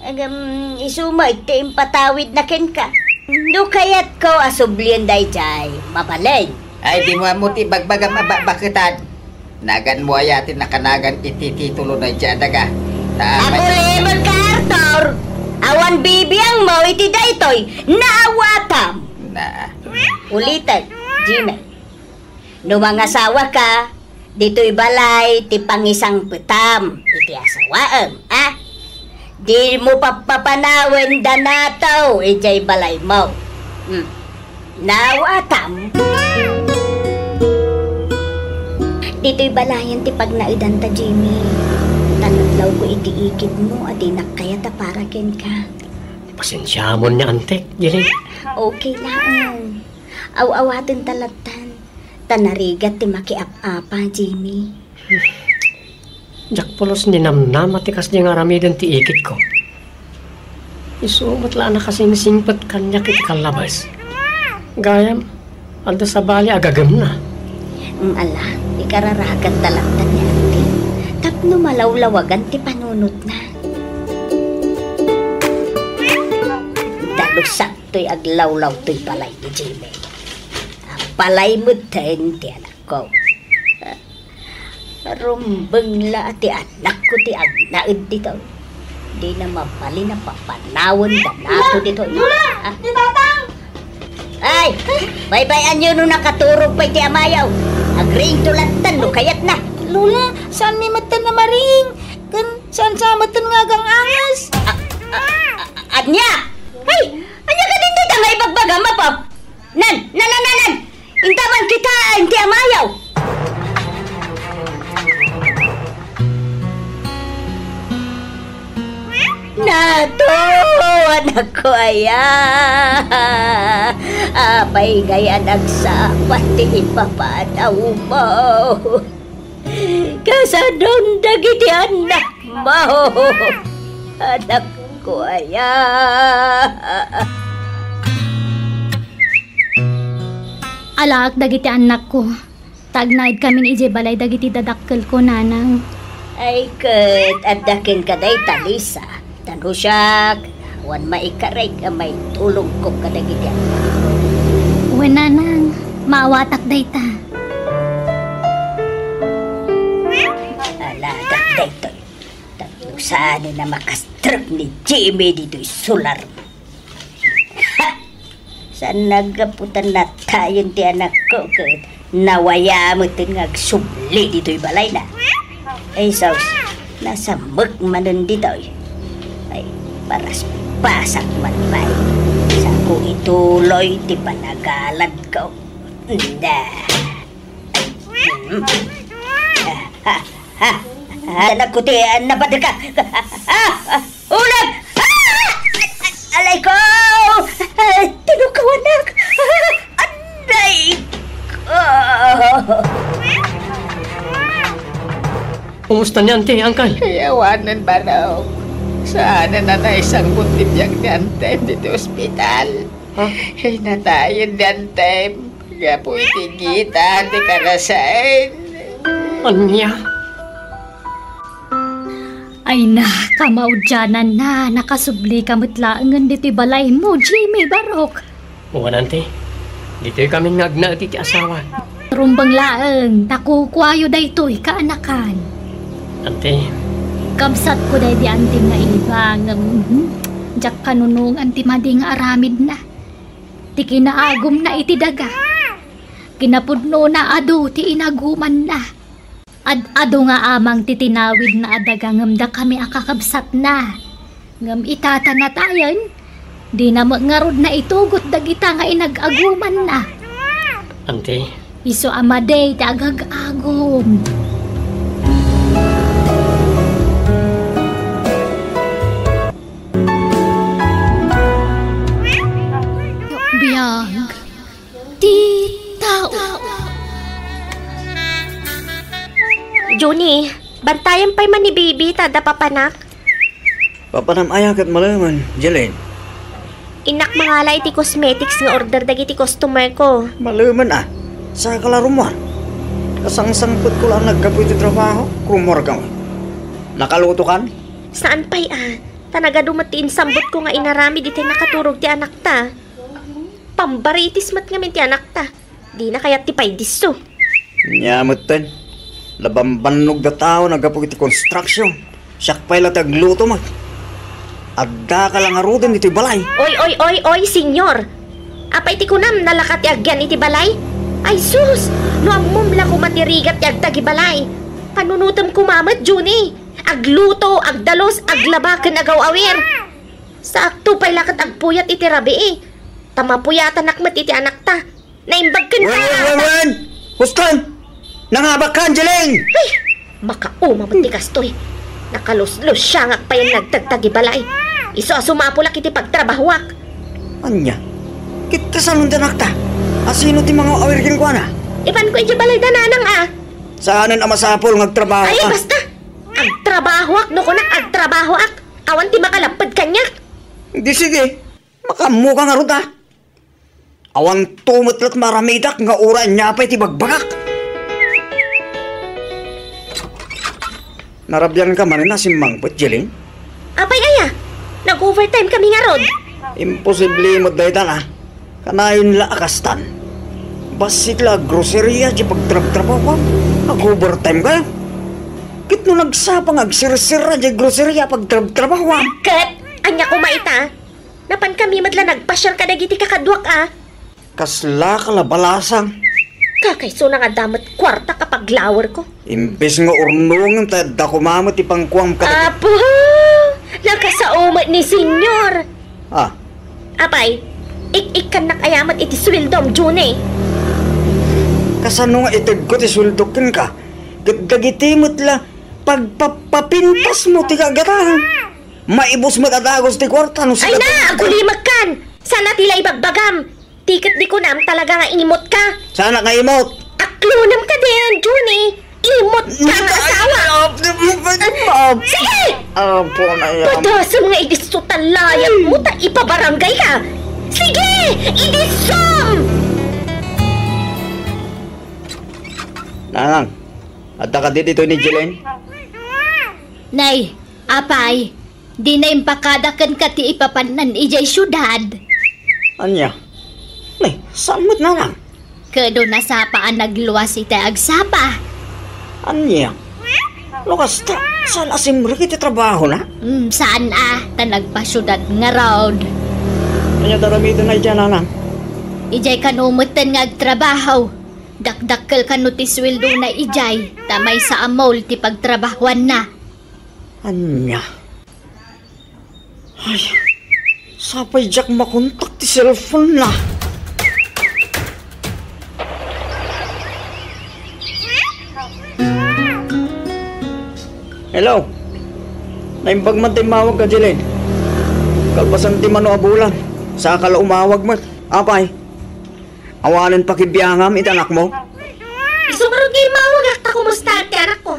Ngem, isu met ti impatawidna kenka. No kayatko a sublien daydiay, mabalin. Ay, dimo ammo ti ibagbagam a bakbaketan. Naganmo aya ti nakanagan iti titulo daydiay a daga? Ta, Agulimek ka, Arthur! Awan bibiangmo iti daytoy, naawatam! Na. Ulitek, Jimmy. No mangasawa ka, Ditoy balay ti pangisangpetam iti asawaem, a? Dimo pappapanawen da nato idiay balaymo. Hmm. Nawatam. Ditoy balayen ti pagnaedanta, Jimmy. Tan adlawko iti ikidmo a dinak kayat a para kenka. Pasensiamon ni Antek, Jilin. Okay laeng. Aw-awaten ta lattan. Ta narigat ti makiap-apa, Jimmy. Diak pulos ninamnama ti kasdi nga aramiden ti ikitko. Isu met la a nakasingsingpet kaniak iti kallabes. Gayam, adda sabali a gagemna. Mm, ala, ikararaganta lattan ni Auntie tapno malawlawagan ti panunotna. Dalusak toy aglawlaw toy balay ni Jimmy. Balay metten ti anak ko. Rumbeng la ti anakko ti agnaed ditoy. Dina mabalin a papanawen da nato ditoy. Lola! Ah. Ni Tatang! Ay! Baybay-anyo no nakaturog pay ti amayo. Agriingto lattan no kayatna. Lola, saanmi metten a mariing. Ken saan sa metten nga agang-angas. Ah, ah, ah, ania? Ay! Ania kadin dayta nga ibagbagam, Apo? Nan, nan, nan, nan, nan! Intaman kita, inti amayo! Nato, anakko aya! Apay ngay a nagsapa ti ipapanawmo? Kasadon dagiti annakmo, anakko aya. Alaak dagiti annakko, ta agnaedkamin idiay balay dagiti dadakkelko, nanang. Ay, ket adda kenka dayta, Lisa. Tan no siak, awan maikarik a maitulongko kadagiti annakko. Wen, nanang, maawatak dayta. Aladak daytoy. Tapno saanen a makastrek ni Jimmy ditoy solar. Ha! Saan naggapu ta natayen ti anakko ket nawaya metten nga agsubli ditoy balayna. Ay, sus, nasamek manen ditoy. Ay, paraspasak man pay. Saanko ituloy ti panagaladko. Nda. Hmm. Ha, ha, ha. Anak ko ti, ah, napadka. Ha, ha. Ulag! Ah! Alay ko! Ah, tinukawanak! Ah, aray ko! Kumusta ni Auntie, Uncle? Ay, awanen, Barok. Saanen a naisangput ti biag ni Antem ditoy ospital. Ha? Ay, natayen ni Antem. Gapu iti gita ti karasaen. Ania? Ay na, kamaudiananna, nakasublika met laengen ditoy balaymo, Jimmy, Barok. Wen, Auntie, ditoy kami nga agnaed iti asawa. Rumbeng laeng, ta kukuayo daytoy kaanakan. Auntie. Kabsatko daydi Antem nga iba, ngem, mhm, diak kanunongan ti madi nga aramidna. Ti kinaagumna iti daga. Kinapudnona adu ti inagumanna. Ad-adu nga amang ti tinawidna a daga ngem dakami a kakabsatna. Ngem ita ta natayen, dina met ngarud naitugot dagita nga inag-agumanna. Auntie. Isu a madi ti agag-agum. Biag ti tao. Junie, bantayan pay man ni baby ta adda papanak. Papanam aya ket malemen, Jelen? Innak mangala iti cosmetics nga order dagiti customer ko. Malemen a. Saka la rummuar. Kasangsangpetko la a naggapu iti trabaho, rummuar ka. Nakalutokan? Saan pay a. Ta nagadu met ti insambutko nga inaramid iti nakaturog ti anakta. Pambaritis met ngamin ti anakta. Dina kayat ti paydisso. Nia metten, nabambannog da tao naggapu iti construction. Siak pay la ti agluto met. Addaka la ngaruden iti balay. Oy, oy, oy, oy, senyor! Apay ti kunam, nalaka ti agyan iti balay? Ay sus! No ammom la koma ti rigat ti agtagibalay. Panunotem koma met, Junie. Agluto, agdalus, aglaba ken agaw-awir. Sakto pay la ket agpuyat iti rabii. Ta mapuyatanak met iti anakta. Naimbag ken Wen, wen, wen, wen! Huston! Nangabak ka, Angeline! Ay! Makauma met ti kastoy. Nakaluslusiangak pay a nagtagtagibalay. Isu a sumapulak iti pagtrabahoak. Ania? Ket kasano ti anakta? Asino ti mangaw-awir kenkuana? Ipanko idiay balayda, nanang, a. Saanen a masapul nga agtrabaho Ay, ka? Basta! Agtrabahoak, no kunak, agtrabahoak. Awan ti makalapped kaniak. Di sige, makaammo ka ngarud, a. Awan to met la't maaramidak nga uray ania pay ti bagbagak. Narabian ka manen a simmangpet, Jeline? Apay aya? Nag-overtime kami ngarud. Imposible met dayta, a. Kanayon la a kastan. Bassit la a groceria ti pagtrabtrabahuam. Nag-overtime ka. Ket no nagsapa nga agsirsira ti groceria pagtrabtrabahuam. Ket, ania koma ita? Napan kami met la nagpasiar kadagiti kakaduak a. Kasla kalabalasang. Kakaisuna nga adda met kuarta a paglawerko. Imbes nga urnongen ta adda koma met ti pankuam kadagiti Apo! Nakasao met ni Senyor! Ah. Apay, ik-ikkannak aya met iti sueldom, Junie? Kasano nga itedko ti sueldok kenka? Ket dagiti met la pagpapapintasmo ti kagatan. Maibus met a dagus ti kuarta no Ay na, sikat- agulimekkan! Sana ti la ibagbagam! Ti ket di kunam talaga nga imot ka! Saanak nga imot? Aklonem kadi, Junie! Imot ka nga asawa! Apo na yan. Padasem nga idisso ta layatmo ta ipabarangay ka! Sige! Idisso! Nanang, adda kadi ditoy ni Jeline? Nay, apay, dina impakada kenka ti ipapannan idiay siudad. Ania? Nay, saan met, nanang? Ket no nasapa a nagluas iti agsapa. Ania? No kasta, saan a simrek iti trabahona? Hmm, saan a, ta nagpasiudad ngarud. Ania ti aramidna idiay, nanang? Idiay kano metten nga agtrabaho. Dakdakkel kano ti sueldona idiay, ta maysa a mall ti pagtrabahoanna. Ania? Ay, sapay diak makontak ti cellphone na. Hello? Naimbag man ti immawagka, Jeline. Kalpasan ti mano a bulan, saka la umawag met. Apay? Awanen pakibiangam iti anakmo? Isu ngarud nga immawagak ta kumustaak ti anakko.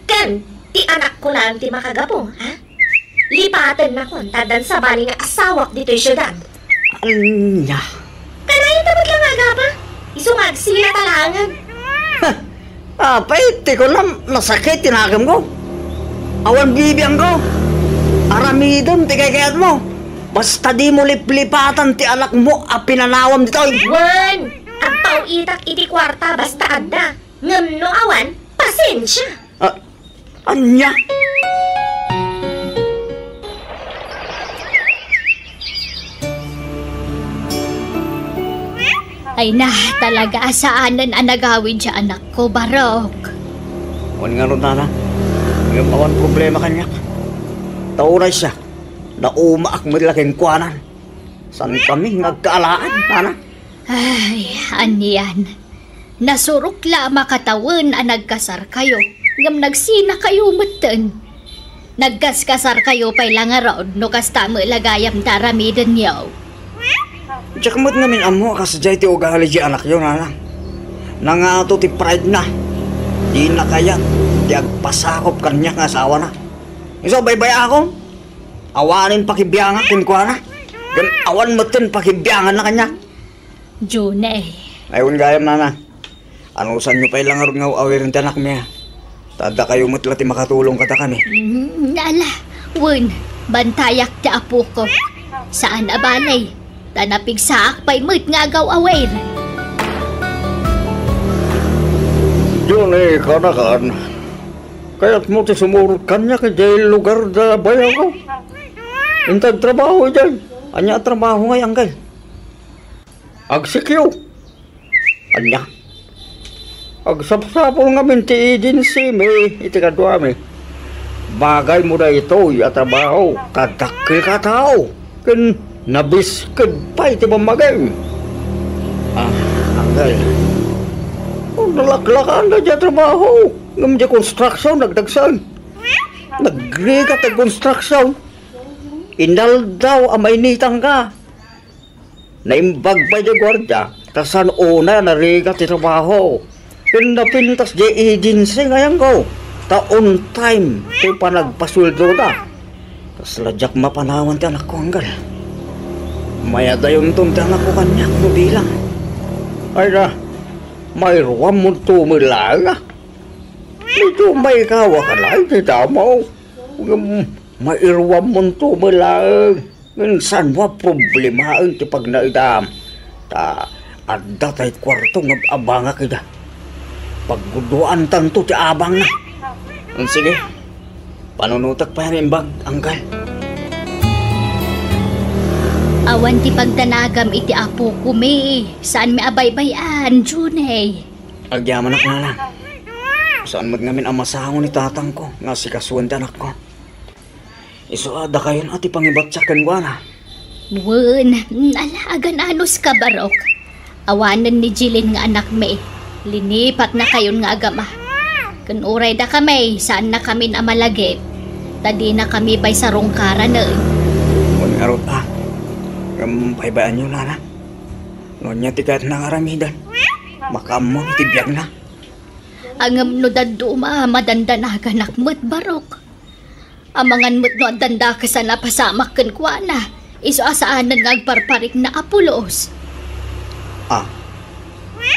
Ken, ti anakko laeng ti makagapu, ha? Lipatennakon ta addan sabali nga asawak ditoy siudad. Ania? Kanayon ta met la nga agapa. Isu nga agsilata laengen. Apay, ti kunam, nasakit ti nakemko. Awan bibiangko. Aramidem ti kaykayatmo. Basta dimo liplipatan ti anakmo a pinanawam ditoy. Wen, agpaw-itak iti kuarta basta adda. Ngem no awan, pasensia. Ah, ania? Ay na, talaga a saanen a nagawid ti anakko, Barok. Wen ngarud, nana. Ngem awan problema kaniak. Ta uray siak, naumaak met la kenkuana. Saankami nga agkaalaan, nana. Ay, anian. Nasurok la a makatawen a nagkasarkayo, ngem nagsinakayo metten. Nagkaskasarkayo pay la ngarud no kasta met la gayam ti aramidenyo. Diak met ngamin ammo a kasdiay ti ugali ti anakyo, nana. Nangato ti pride na. Dina kayat ti agpasakop kaniak nga asawana. Isu, baybay-akon. Awanen pakibiangak kenkuana. Ngem awan metten pakibianganna kaniak. Junie. Ay, wen gayam, nana. Anusanyo pay la ngarud nga aw-awiren ti anakmi, a. Ta adda kayo met la ti makatulong kadakami. Mm, ala, wen, bantayak ti apoko. Saan a bale, ta napigsaak pay met nga agaw-awir. Junie, kanakan, kayatmo ti sumurot kaniak idiay lugar da bayaw? Inted trabaho idiay. Ania a trabaho ngay, angkel? Agsikyo. Ania? Agsapsapul ngamin ti agency mi iti kaduami. Bagaymo daytoy a trabaho, ta dakkel ka a tao, ken nabisked pay ti pammagim. Ah, Anggal. Oh, nalaklakan na diay trabaho. Ngem diay construction, nagdagsen. Nagrigat ti construction. Inaldaw a mainitan ka. Naimbag pay diay guardia, ta saan unay a narigat ti trabaho. Ken napintas diay agency nga ayanko, ta on time ti panagpasueldona. Kasla diak mapanawan ti anakko, Anggal. Mayadayonton ti anakko kaniak no di la. Ay na, mairuammonto met laeng a. Dito maikawak a laeng ti damo. Ngem mairuammonto met laeng. Ngem saanmo a problemaen ti pagnaedam. Ta adda tay kuarto nga abangak ida. Pagguduantanto ti abangna. Sige. Panunotek pay a naimbag, Anggal. Awan ti pagdanagam iti apok, Kumi. Saanmi a baybay-an, Juney. Agyamanak, Nanang. Saan met ngamin a masango ni tatangko nga asikasuen ti anakko. Isu a dakayon a ti pangibatsak kenkuana. Wen, ala, agan-anos ka, Barok. Awanen ni Jilin nga anakmi. Linipatnakayon nga agama. Ken uray dakami, saannakamin a malagip. Ta dinakami pay sarungkaranen. Wen ngarud a. Ngem paybayanyo, Nanang. No ania ti kayatna nga aramiden, makaammo iti biagna. Ngem no dadduma, madandanaganak met, Barok. Amangan met no addan dakes a napasamak kenkuana, isu a saanen nga agparparikna a pulos. Ah.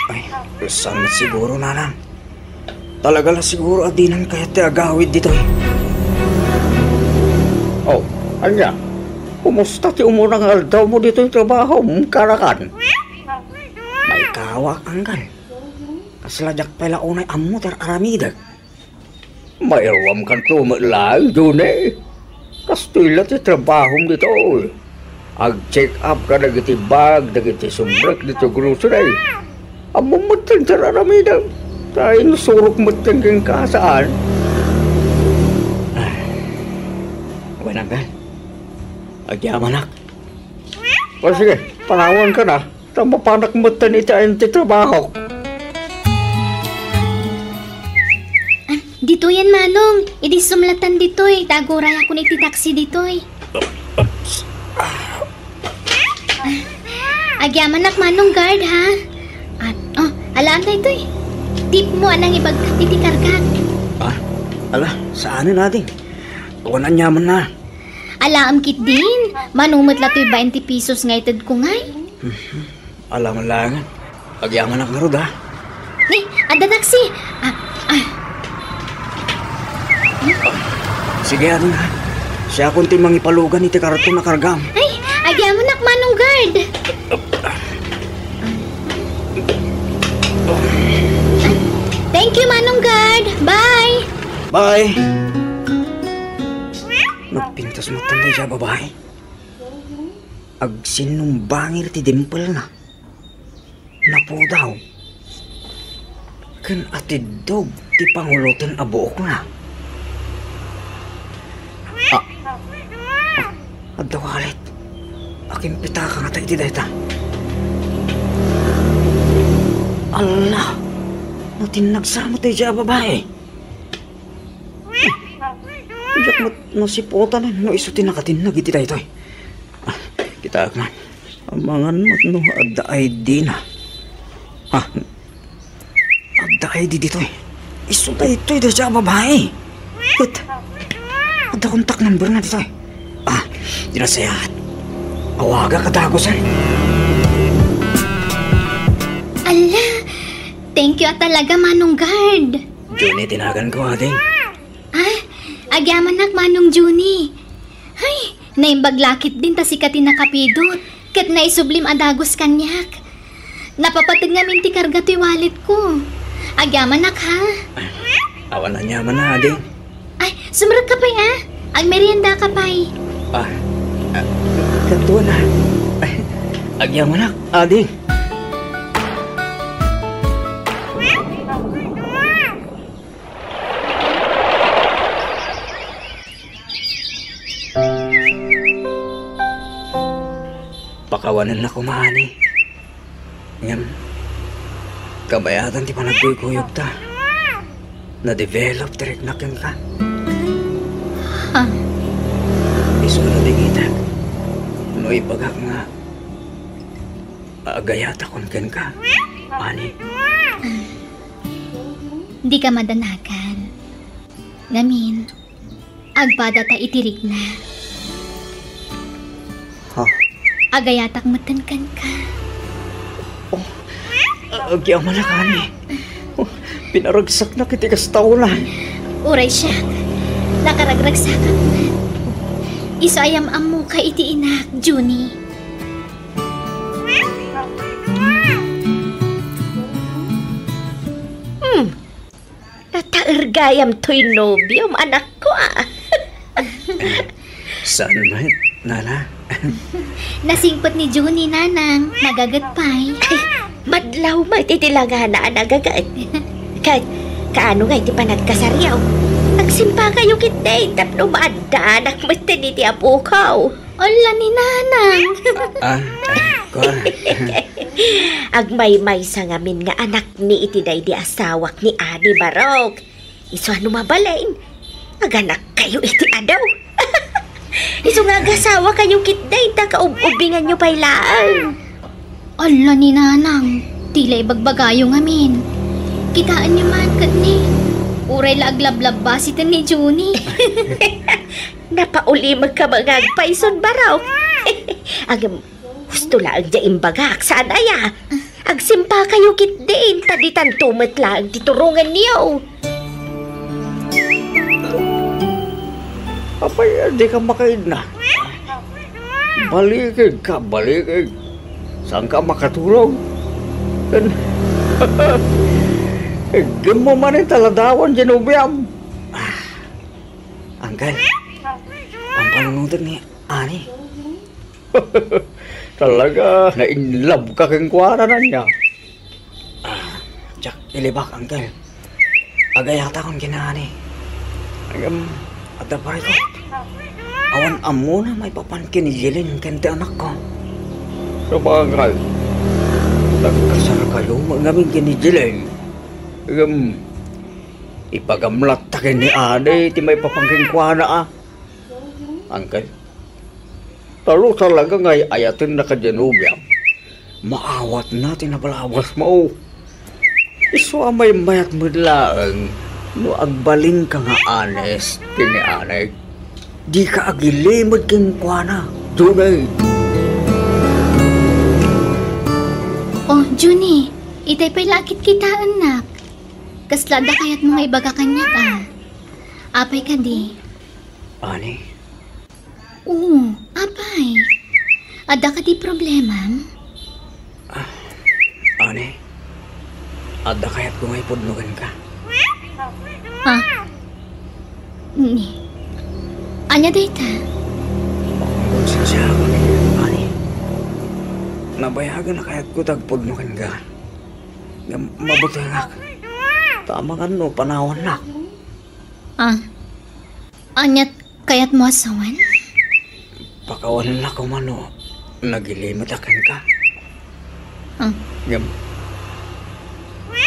Ay, saan met siguro, Nanang. Talaga la siguro a dinan kayat ti agawid ditoy. Oh, ania? Kumusta ti umuna nga aldawmo ditoy trabahom, Karakan? Maikawak, Anggal. Kasla diak pay la unay ammo ti ar-aramidek. Mairuamkanto met laeng, Juney. Kastoy la ti trabahom ditoy. Ag-check up kadagiti bag, dagiti sumrek ditoy grocery. Ammom metten ti ar-aramidem. Ta insurok metten kenka, saan? Ay. Wen, Anggal. Agyamanak. O sige, panawanka na. Ta mapanak metten iti ayan ti trabahok. Ah, ditoyen, Manong. Idi sumlatan ditoy, ta agurayakon iti taxi ditoy. Ah, agyamanak, Manong Guard, ha? Ah, oh, alaam daytoy. Tipmo a nangibagka iti kargak. Ah, ala, saanen, ading. Awan aniamanna. Alaam ketdin, mano met la toy bainte pesos nga itedko ngay? Ala man laengen. Agyamanak ngarud, ha? Ni, adda taxi. Ah, ah. Sige, ading, ha? Siakon ti mangipalugan iti karton a kargam. Ay, agyamanak, Manong Guard. Thank you, Manong Guard. Bye. Bye. Nagpintas met daydiay a babai. Agsinnumbangir ti dimpelna. Napudaw. Ken atiddog ti panguloten a buokna. Ah, ah, adda wallet. Akin pitaka ngata iti dayta. Alla! Natinnag sa met daydiay a babai. Diak met nasiputan no isu ti nakatinnag iti daytoy. Ah, kitaek man. Amangan met no adda I D na. Ah, adda I D ditoy. Isu daytoy daydiay a babai. Ket, adda contact number na ditoy. Ah, di nasayaat. Awagak a dagusen. Ala, thank you a talaga, Manong Guard. Junie ti naganko, ading. Ah, agyamanak, Manong Junie. Hay, naimbag la ketdin ta sika ti nakapidot. Ket naisublim a dagus kaniak. Napapateg ngamin ti karga toy walletko. Agyamanak, ha? Awan aniamanna, ading. Ay, sumrekka pay, ah. Agmeriendaka pay. Ah, ah, katuan, ah. Ay, agyamanak, ading. Awanen la koma, Ani. Ngem, kabayatan ti panagkuykuyogta, na-develop ti riknak kenka. Ha? Isu la digitak no ibagak nga agayatakon kenka, Ani. Dika madanagan. Ngamin, agpadata iti rikna. Ha? Agayatak metten kenka. Oh, agyamanak, Ani. Oh, pinaragsaknak iti kasta unay. Uray siak, nakaragragsakak met. Isu a yam-ammoka iti inak, Junie. Hmm. Nataer gayam toy nobiom, anakko, a. Saan met, Nana? Nasingpet ni Junie, Nanang. Nagaget pay. Madlaw met iti langana a nagaget. Ket, kaano ngay ti panagkasaryo? Agsimpakayo ketdi tapno maaddanak metten iti apokaw. Ala ni Nanang. Ah, ah, kuan. Agmaymaysa ngamin nga anakmi iti daydi asawak ni Ani, Barok. Isu a no mabalin, aganakkayo iti adu. Isu nga agasawakayo ketdi ta kaub-ubinganyo pay laeng. Ala ni Nanang, ti la ibagbagayo ngamin. Kitaenyo man ket ni, uray la aglablabasiten ni Junie. Napaulimekka met nga agpayson, Barok. Ngem, husto laeng ti imbagak, saan aya? Agsimpakayo ketdin, ta ditanto met laeng ti turongenyo. Apay, dika makaidna? Balikigka, balikig. Saanka makatulog? Ken, iggem mo manen ta ladawan diay nobiam. Ah, Uncle, pampanunotek ni Ani. Talaga, na-in love ka kenkuana, ania? Ah, diak ilibak, Uncle. Agayatakon ken ni Ani. Ngem, adda pay ko. Awan ammona maipapan ken ni Jeline ken ti anakko. Sabagay, nagkasarkayo met ngamin ken ni Jeline. Ngem, ipagamlatta ken ni Ani ti maipapan kenkuana, a. Uncle, ta no talaga nga ay-ayatenna ka diay nobiam, maawatna ti nabalabasmo. Isu a maymayat met laeng no agbalinka nga honest ken ni Ani. Dika agilimed kenkuana, Junie. Oh, Junie, itay pay la a kitkitaennak. Kasla adda kayatmo nga ibaga kaniak, a? Apay kadi? Ani? Oo, apay. Adda kadi problemam? Ah, Ani, adda kayatko nga ipudno kenka. Ha? Ni? Ania dayta? Konsensiaak, Ani. Nabayagen a kayatko ti agpudno kenka. Ngem mabutengak. Ta amangan no panawannak. Ah, ania ti kayatmo a sawen? Pakawanen la koma no nagilimedak kenka. Ah. Ngem,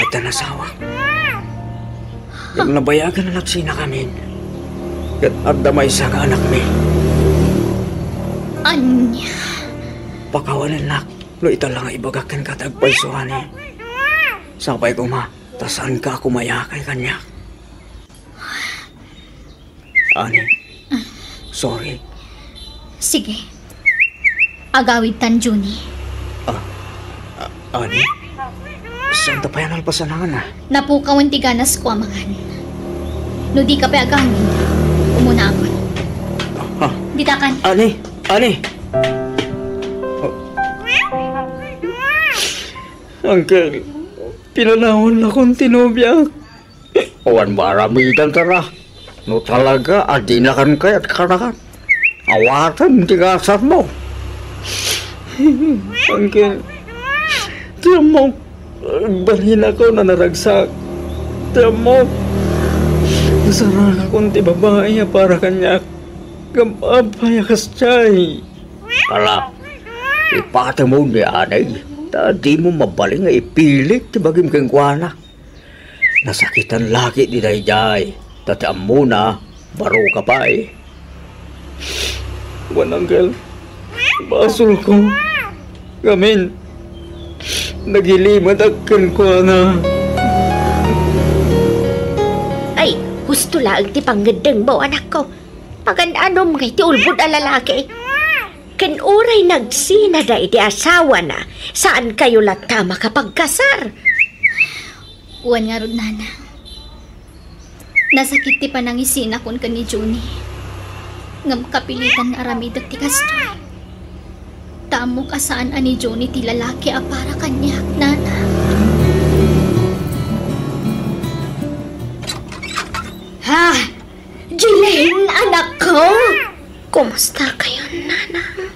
adda asawak. Ngem nabayagen a nagsina ngamin. Ket adda maysa nga anakmi. Ania? Pakawanennak no ita la nga ibagak kenka ti agpayso, Ani. Sapay koma, ta saanka a kumayakay kaniak. Ani, sorry. Sige. Agawidtan, Junie. Ah, ah, Ani? Saanta pay a nalpasanangan, a? Napukawen ti ganasko a mangan. No dika pay agawid, umunaakon. Ha? Ditakan. Ani? Ani? Oh. Uncle, pinanawannakon ti nobiak. Awan maaramidanka. No talaga a dinakan kayat kanakan, awatem ti gasatmo. Uncle, ti ammok, agbalinakon a naragsak. Ti ammok, nasarangakon ti babai a para kaniak. Ngem apay a kasdiay? Ala, Ipatemon ni anay, ta dimo mabalin nga ipilit ti bagim kenkuana. Nasakitan la ketdi daydiay, ta ti ammona, baro ka pay. Wen, Uncle, basolko. Ngamin, nagilimedak kenkuana. Ay, husto laeng ti pangngeddengmo, anakko. Pagan-anom nga iti ulbod a lalaki. Ken uray nagsinada iti asawana, saankayo latta a makapagkasar. Wen ngarud, Nanang. Nasakit ti panangisinakon ken ni Johnny. Ngem kapilitan nga aramidek ti kastoy. Ta ammok a saan a ni Johnny ti lalaki a para kaniak, Nanang. Ha? Jelen, anakko! Kumusta kayon, Nanang?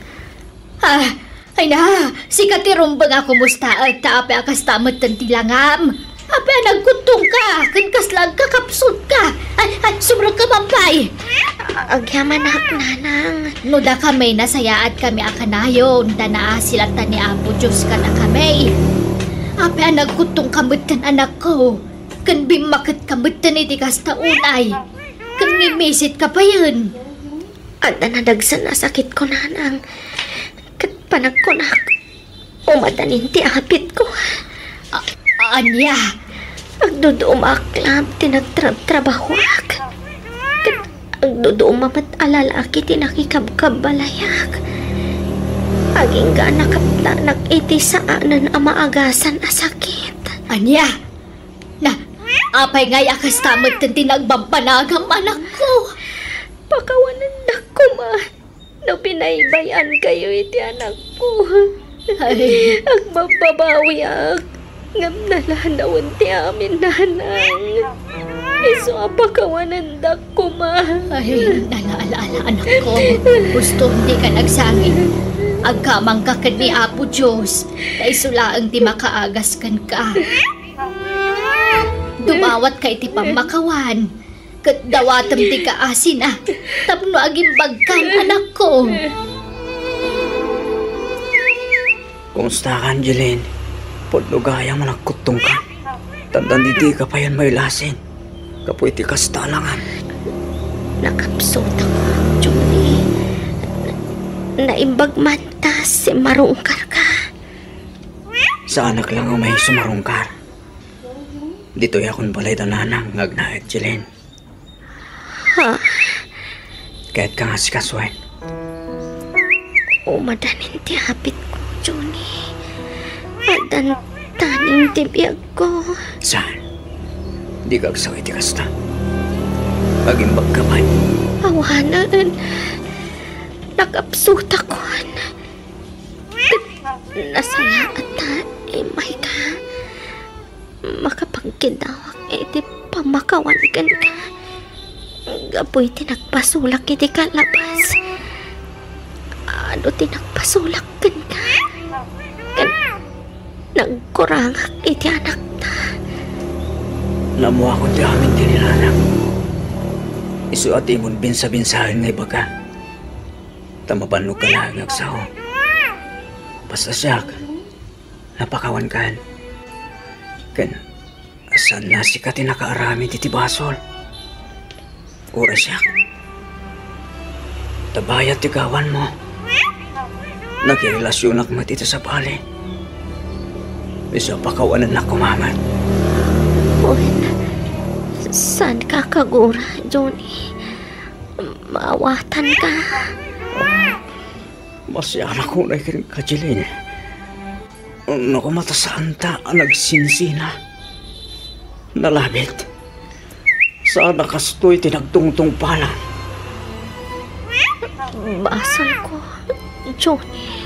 Ah, ay na, sika ti rumbeng a kumustaek ta apay a kasta metten ti langam. Apay a nagkuttongka, ken kasla agkakapsutka. Ay, ay, sumrekka man pay. A-, agyamanak, Nanang. No dakami, nasayaatkami a kanayon, ta naasi latta ni Apo Dios kadakami. Apay a nagkuttongka metten, anakko, ken bimmaketka metten iti kasta unay, ken ngimmisit ka payen. Adda nadagsen a sakitko, Nanang, ket panagkunak, umadanin ti apitko. A-, ania? Agdudumak laeng ti nagtrabtrabahoak. Ket agduduma met a lalaki ti nakikabkabbalayak. Agingga a nakaptanak iti saanen a maagasan a sakit. Ania? Na, apay ngay a kasta metten ti nagbabbanagam, anakko? Pakawanendak koma no binaybay-ankayo iti anakko. Ay. Agbabbabawiak, ngem nalanawen ti amin, Nanang. Isu a pakawanendak koma. Ay, nalaala, anakko. Husto, dika nagsangit. Agkamangka ken ni Apo Dios, ta isu laeng ti makaagas kenka. Dumawatka iti pammakawan, ket dawatem ti kaasina tapno agimbagkan, anakko. Kumustakan, Jelen? Pudno gayam a nagkuttongka. Tantan didika payen mailasin gapu iti kasta a langam. Nakapsutak, Johnny. Naimbag man ta simmarungkarka. Saanak laeng a maisumarungkar. Ditoyakon balay da Nanang nga agnaed, Jelen. Ha? Kayatka nga asikasuen? Umadanin ti apitko, Johnny. Addan taning ti biagko. Saan? Dika agsao iti kasta. Agimbagka pay. Awanen. Nakapsutakon. Nasayaat ta imayka. Makapagkidawak iti pammakawan kenka. Gapu iti nagpasulak iti kalabas. Adu ti nagpasulak kenka. Ken nagkurangak iti anakta. Naammoakon ti amin ti ni Nanang. Isu a dimon binsa-binsaen nga ibaga. Ta mabannog ka laeng nga agsao. Basta siak, napakawankan. Ken, saan a sika ti nakaaramid iti basol? Uray siak. Ta bayat ti gawanmo, nakirelasionak met iti sabali. Isu a pakawanennak koma met. Wen, saanka a kagura, Johnny. Maawatanka. Masianak unay kenka, Jelen. No koma ta saanta a nagsinsina, nalabit. Saan a kastoy ti nagtungtungpalan. Basolko, Johnny.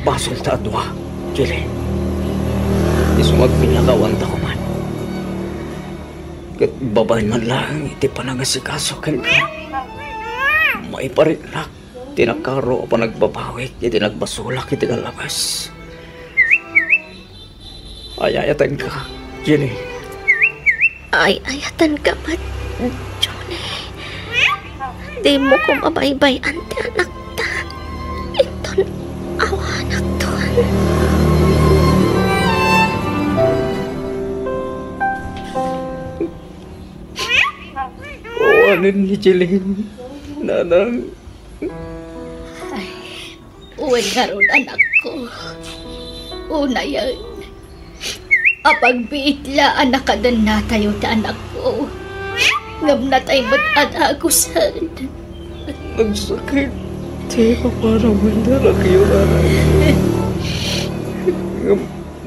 Basol ta a dua, Jelen. Isu nga agpinnakawanta koma. Ket babaen man laeng iti panangasikaso kenka, maipariknak ti nakaro a panagbabawik iti nagbasolak iti kalabas. Ay-ayatenka, Jelen. Ay-ayatenka met, Johnny. Dimo koma baybay-an ti anakta. Inton awanakto Awanen ni Jeline, nanang. Ay, wen ngarud, anakko. Unayen, apagbiit la a nakadennatayo ti anakko. Ngem natay met a dagusen. Nagsakit ti ipapanaw nga anak, nanang. Ngem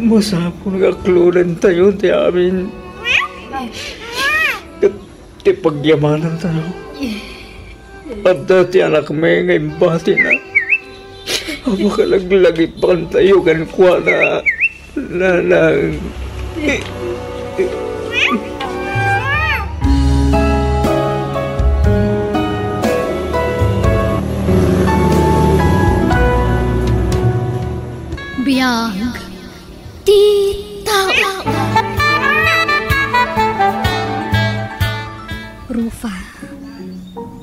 masapul nga aklonentayo ti amin. Ket ti pagyamanantayo, adda ti anakmi nga imbatina a makalaglagipkantayo kenkuana, nanang. Biag ti tao. Rufa,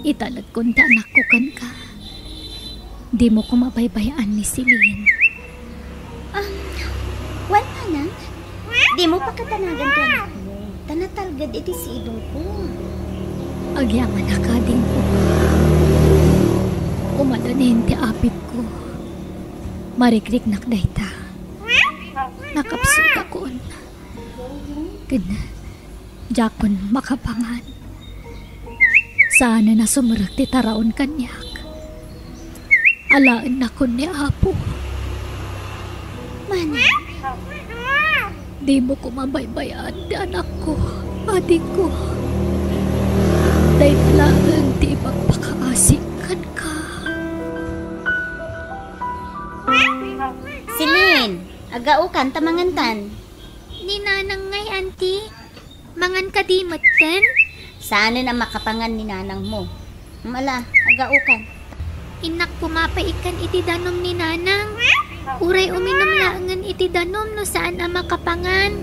italekon ti anakko kenka. Dimo koma baybay-an ni Celine. Um, wen, nanang, dimo pakatanagan ti anakmo, ta natalged iti sidongko. Agyamanak, adingko. Umadanin ti apitko. Marikriknak dayta. Nakapsutakon. Ken diakon makapangan. Saanen a sumrek ti taraon kaniak. Alaennakon ni Apo. Mana? Dimo koma baybay-an ti anakko, adingko. Dayta laeng ti ipagpakaasik kenka. Celine, agaokan ta mangantan. Ni nanang ngay, anti. Mangan kadi metten? Saanen a makapangan ni nanangmo. Mala, agaokan. Innak pumapaikan iti danum ni nanang. Uray uminum laengen iti danum no saan a makapangan.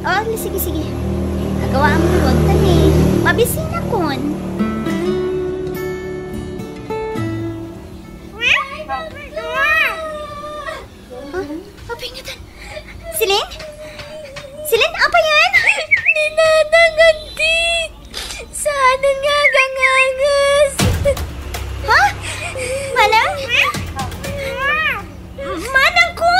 O, sige, sige. Agawaam ngarud, ta ni, mabisinakon. Ha? Apay ngatan? Celine? Celine, apay yan? Ni nanang, anti. Saanen nga aganganges. Ha? Manang? Manangko!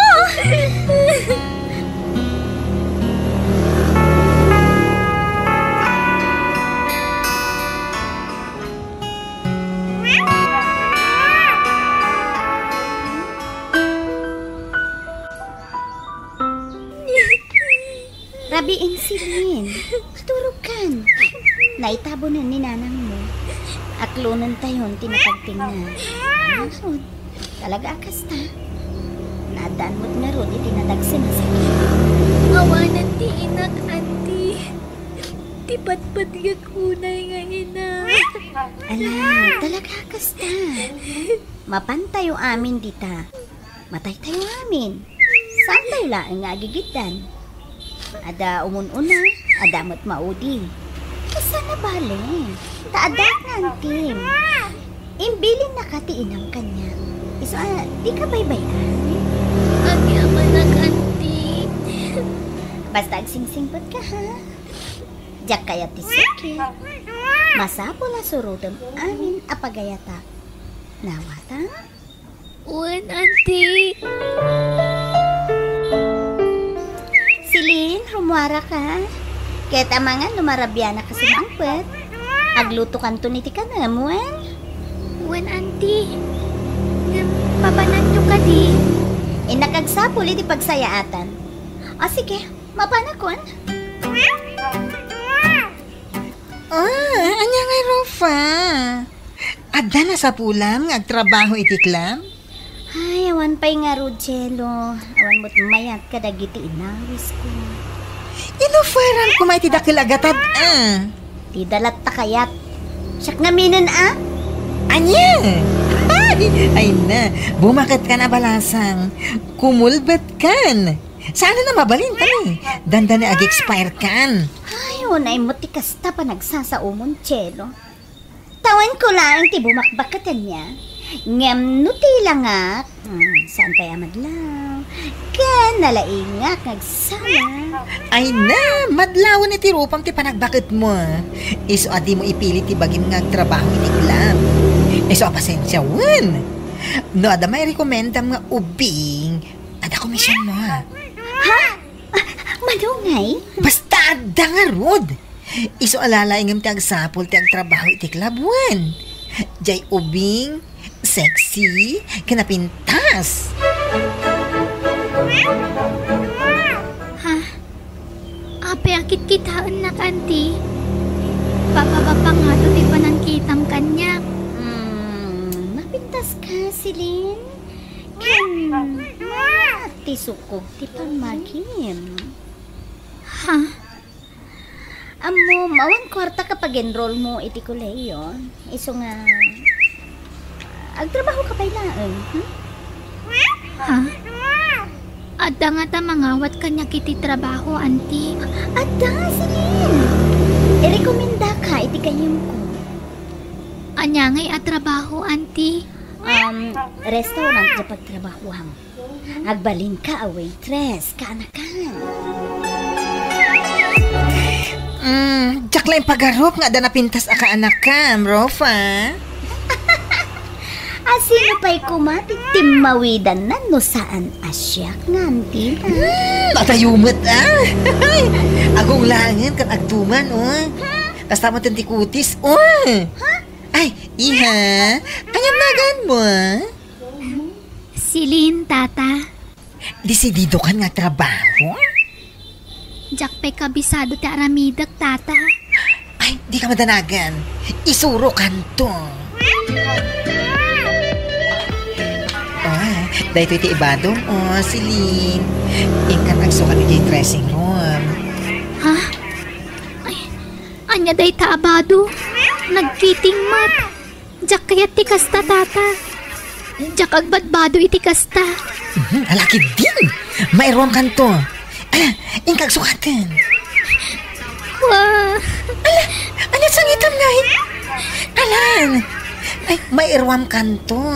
Rabiin, Celine. Maturogkan. Naitabonen ni nanangmo. Aklonentayon ti napagtengnga. Ngarud, talaga a kasta. Naaddaan met ngarud iti nadagsen a sakit. Awanen ti inak, anti. Ti patpatgek unay nga ina. Ala, talaga a kasta. Mapantayo amin dita. Mataytayo amin. Saantayo laeng nga agigiddan. Adda umun-una, adda met maudi. Kasano bale? Ta adda nga antim. Imbilinnaka ti inam kaniak. Isu a, dika baybay-an. Agyamanak, anti. Basta agsingsingpetka, ha? Diak kayat ti sukir. Masapul a surotem amin a pagayatak. Nawata? Wen, anti. Celine, rummuaraka. Ket amangan no marabianak a sumangpet. Aglutokanton iti kanem, wen? Wen, anti. Ngem, papananyo kadi? Innak agsapul iti pagsayaatan. O, sige, mapanakon. Ah, ania ngay, Rufa? Adda nasapulam nga agtrabaho iti club? Ay, awan pay ngarud, Cielo. Awan met mayat kadagiti inawisko. Inuferan koma iti dakel a gatad, a. Ti dalatta kayat. Siak ngaminen, a? Ania? Ay, ay na, bumaketkan a balasang. Kumulbetkan. Saan na mabalin kami? Dandani ag-expire kan. Ay, unay mo ti kasta panagsasaomon, Cielo. Tawenko laeng ti bumakbak ken niya. Ngem no tilangak, hmm, saan pay a madlaw? Ken nalaingak nga agsala. Ay na, madlawen iti rupam ti panagbaketmo. Isu a dimo ipili ti bagim nga agtrabaho iti club. Isu a pasensiawen. No adda mairekomendam nga ubing, adda komisionmo. Ha? Ah, mano ngay? Basta adda ngarud. Isu a lalaingem ti agsapul ti agtrabaho iti club wen. Jay ubing, sexy, ken napintas. Ha? Apay a kitkitaennak, Auntie? Pababa pa ngato ti panangkitam kaniak. Hmm, napintas ka, Celine? Ken, ti sukog ti pammagim. Ha? Ammom, awan kuarta ka pag-enrollmo iti kolehiyo. Isu nga, agtrabaho ka pay laeng, hmm? Ha? Adda ngata mangawat kaniak iti trabaho, Auntie? Adda, Celine! Irekomendaka iti gayyemko. Ania ngay a trabaho, Auntie? Um, restaurant ti pagtrabahoam. Agbalinka a waitress, kaanakan. Mm, diak la impagarup nga adda napintas a kaanakam, Rofa. A sino pay koma ti timmawidanna no saan a siak nga antina? Hmm, adayo met, ah. Agunglangen ket agtuman, oh. Kasta met ti kutis, oh. Ay, iha, ania naganmo, ah? Celine, Tata. Desididokan nga agtrabaho? Diak pay kabisado ti aramidek, Tata. Ay, dika madanagan. Isurokanto. Oh, daytoy ti ibadom, oh, Celine. Inkan agsukat iti dressing room. Ha? Ay, ania dayta a bado? Nagkiting met. Diak kayat ti kasta, Tata. Diak agbadbado iti kasta. Mhm, ala ketdin. Mairuamkanto. Ala, inka agsukaten. Wa. Ala, ala, sangitan ngay. Alan. Ay, mairuamkanto.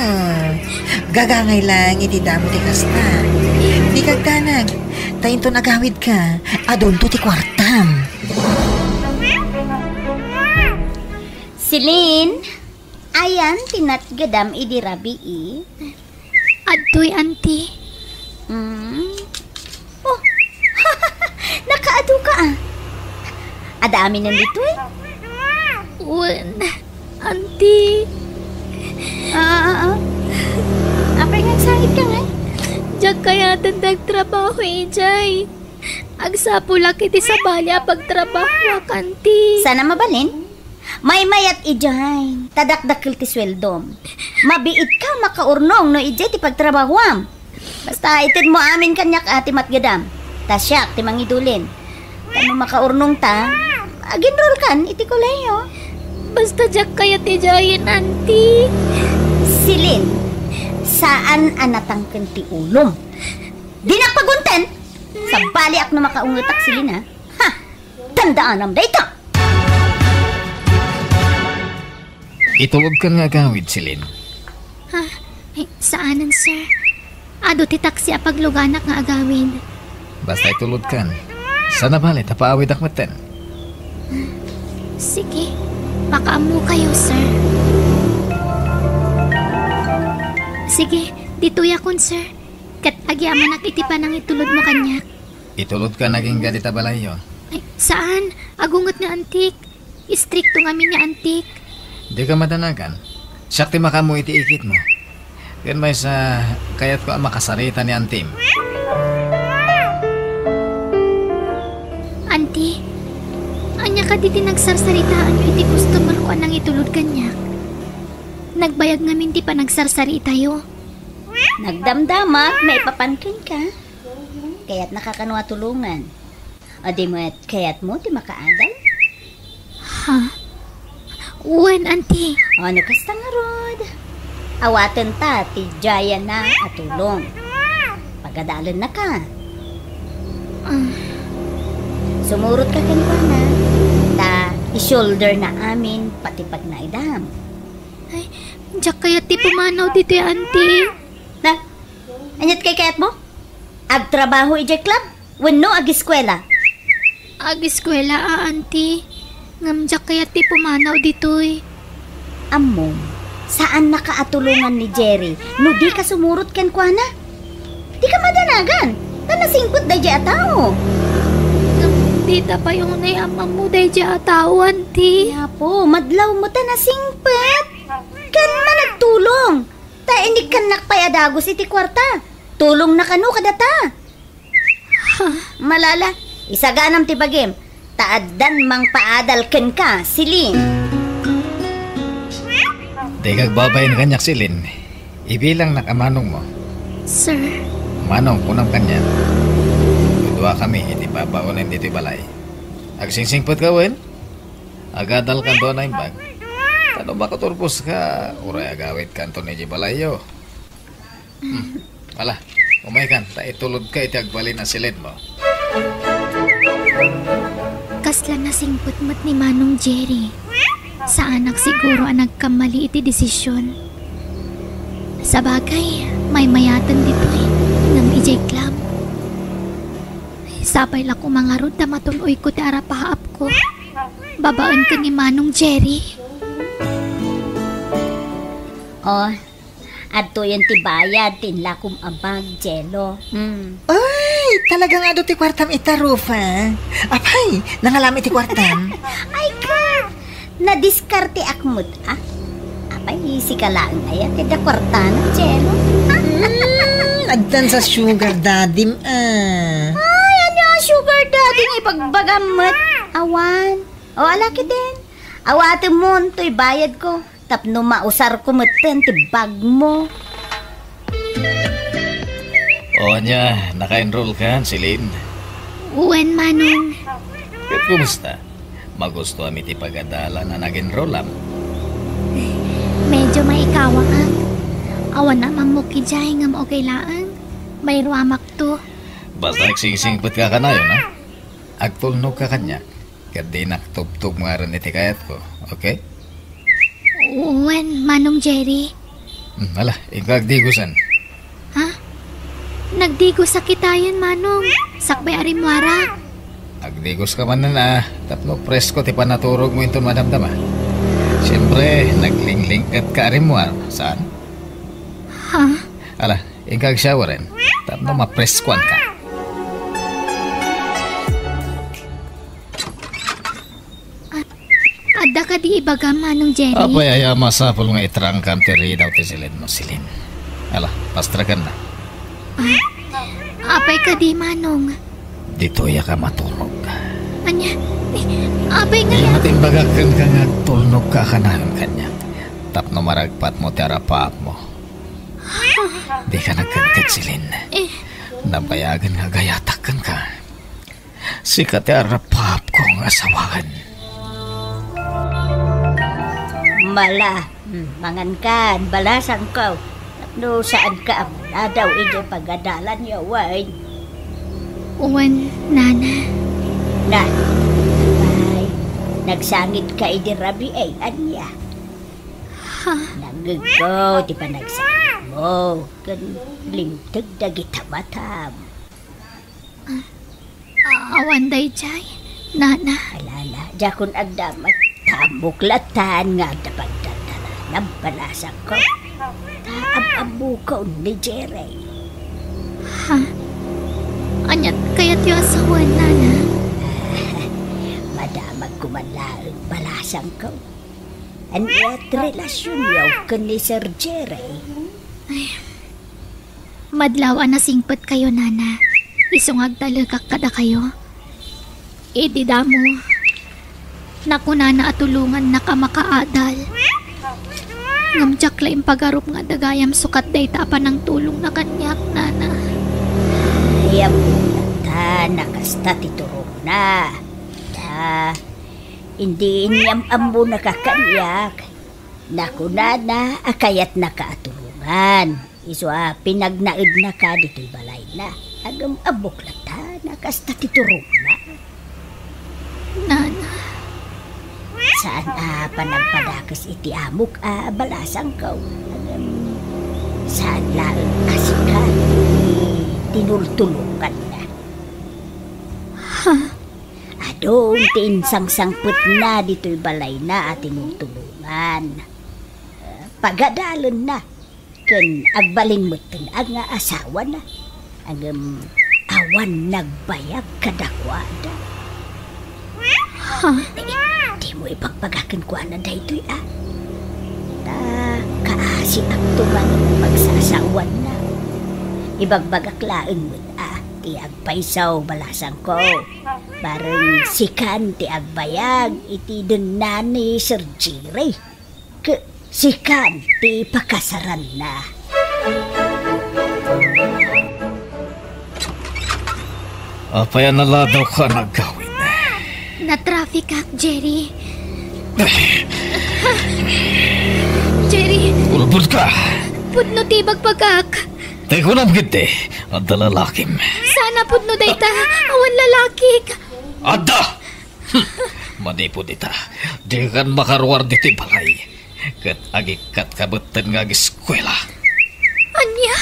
Gagangay lang iti damo ti kasta. Dika agdanag. Ta inton agawidka, adunto ti kuartam. Celine, ayan ti natgedam idi rabii? Adtoy, Auntie. Hmm. Oh, nakaadu ka, ah. Adda aminen ditoy? Wen, Auntie. Ah, ah, ah. Apay nga agsangit ka ngay? Diak kayaten ti agtrabaho idiay. Agsapulak iti sabali a pagtrabahoak, Auntie. Saan a mabalin? Maymayat idiay, ta dakdakkel ti sueldom. Mabiitka makaurnong no idiay ti pagtrabahoam. Basta itedmo amin kaniak a ti matgedam, ta siak ti mangidulin. Tapno makaurnongta, agenrolkan iti kolehiyo. Basta diak kayat idiayen, Auntie. Celine, saan a natangken ti ulom. Dinak pagunten! Sabaliak no makaungetak, Celine, ha? Ha! Tandaanam dayta! Itulodkan nga agawid, Celine. Ah, eh, saanen, sir. Adu ti taksi a pagluganak nga agawid. Basta itulodkan. Saan a bale ta paawidak metten. Sige, pakaammokayo, sir. Sige, ditoyakon, sir. Ket agyamanak iti panangitulodmo kaniak. Itulodkan agingga dita balayyo. Ay, saan? Agunget nga antik. Istrikto ngamin nga antik. Dika madanagan. Siak ti makaammo iti ikitmo. Ken maysa, kayatko a makasarita ni antim. Anti, ania kadi ti nagsarsaritaanyo iti customer ko a nangitulod kaniak? Nagbayag ngamin ti panagsarsaritayo. Nagdamdamak maipapan kenka. Kayatnaka kano a tulongan? O di met, kayatmo ti makaadal? Ha? Wen, Auntie. O, no kasta ngarud, awatenta ti diayna a tulong. Pagadalennaka. Ah. Sumurotka kenkuana, ta i-shoulder na amin pati pagnaedam. Ay, diak kayat ti pumanaw ditoy, Auntie. Na, aniat kay kayatmo? Agtrabaho idiay club wenno ageskuela? Ageskuela a, Auntie. Ngem diak kayat ti pumanaw ditoy. Ammom, saannaka a tulongan ni Jerry no dika sumurot kenkuana. Dika madanagan, ta nasingpet daydiay a tao. Ngem dita pay unay ammammo daydiay a tao, Auntie. Apo, madlawmo ta nasingpet. Ken managtulong. Ta inikkannak pay a dagus iti kuarta. Tulongna kano kadata. Malala, isaganam ti bagim, ta addan mangpaadal kenka, Celine. Dika agbabain kaniak, Celine. Ibilangnak a manongmo. Sir. Manong, kunam kaniak, duduakami iti babaonen ditoy balay. Agsingsingpetka wen? Agadalkanto a naimbag. Ta no makaturposka, uray agawidkanto idiay balayyo. Hmm. Ala, umaykan, ta itulodka iti agbalin a silinmo. Kasla nasingpet met ni Manong Jerry. Saanak siguro a nagkammali iti desisyon. Sabagay, maymayaten ditoy, ngem idiay club. Sapay la koma ngarud ta matun-oyko ti arapaapko babaen ken ni Manong Jerry. Oh, adtoyen ti bayad ti inlakom a bag, Jello. Hmm. Ay, talaga nga adu ti kuartam ita, Rufa. Apay, nangalam iti kuartam? Ay ka! Nadiskarteak met, ah? Apay, sika laeng aya ti adda kuartam, Jello? Hmm, addan sa sugar daddy-m, ah. Ay, ania a sugar daddy nga ibagbagam met? Awan. O, ala ketdin. Awatemon toy bayadko tapno mausarko metten ti bagmo. O, ania, naka-enroll kan, Celine? Wen, Manong. Ket kumusta? Magustuam iti pagadalan a nag-enrollam? Medyo maikawaak. Awan a mammok idiay ngem okay laeng. Mayruamakto. Basta agsingsingpetka kanayon, ha? Agtulnogka kaniak, ket dinak tubtubngaren iti kayatko, okay? Wen, Manong Jerry. Hmm, ala, inka agdigosen. Ha? Nagdigosak itayen, Manong. Sakbay a rimmuarak. Agdigoska manen, ah, tapno presko ti panaturogmo inton madamdama. Siempre, naglingling-etka a rimmuar, saan? Ha? Ala, inka agshoweren, tapno mapreskoanka. A-, adda kadi ibagam, Manong Jerry? Apay, aya masapul nga itrangkam ti ridaw ti Celine mo, Celine. Ala, pastrakenna. Ah, apay kadi, Manong? Ditoyak a maturog. Ania? Eh, apay nga... Imbagak kenka nga agtulnogka a kanayon kaniak tapno maragpatmo ti arapaapmo. Dika nagkedked, Celine. Eh. Nabayagen nga agayatak kenka. Sika ti arapaapko nga asawaen. Mala, hmm, mangankan, balasangko. Tapno saanka a manadaw iti pagadalan, yawen. Wen, Nana. Na, apay, nagsangitka idi rabii, ania? Ha? Nangngegko ti panagsangitmo ken limteg dagita matam. Ah, awan daydiay, Nana. Ala, ala, diakon agdamag. Ta ammok latta nga adda pagdadalan a balasangko. Ta am-ammokon ni Jerry. Ha? Aniat kayatyo a sawen, Nana? Madamagko man laeng, balasangko. Aniat relasionyo ken ni Sir Jerry? Ay, madlaw a nasingpetkayo, Nana. Isu nga agtalekak kadakayo. Idi damo, nakunana a tulongannak a makaadal. Ngem diak la impagarup nga adda gayam sukat dayta a panangtulongna kaniak, Nana. Ay, ammok latta a kasta ti turongna. Ta, idi inyam-ammonaka kaniak, nakunana a kayatnaka a tulongan. Isu a pinagnaednaka ditoy balayna. Ngem ammok latta a kasta ti turongna. Nana. Saan a panagpadakes iti amok a balasangko. Ngem saan laeng a sika ti tinultulonganna. Ha? Adun ti insangsangpetna ditoy balayna a tinultulongan. Pagadalenna. Ken agbalin metten nga asawana. Ngem awan nagbayag kadakuada. Ha? Dimo ibagbaga kenkuana daytoy a. Ta kaasiakto man pagsasawanna. Ibagbagak laeng met a ti agpayso balasangko. Bareng sikan ti agbayag iti denna ni Sir Jerry. Ket sikan ti pakasaranna. Apay a naladawka a naggawid? Natrafikak, Jerry. Jerry! Ulbodka! Pudno ti ibagbagak. Tay kunam ketdi, adda lalakim. Saan a pudno dayta. Awan lalakik. Adda! Hmm, manipud ita, dikan makaruar ditoy balay. Ket agikkatka metten nga ageskuela. Ania?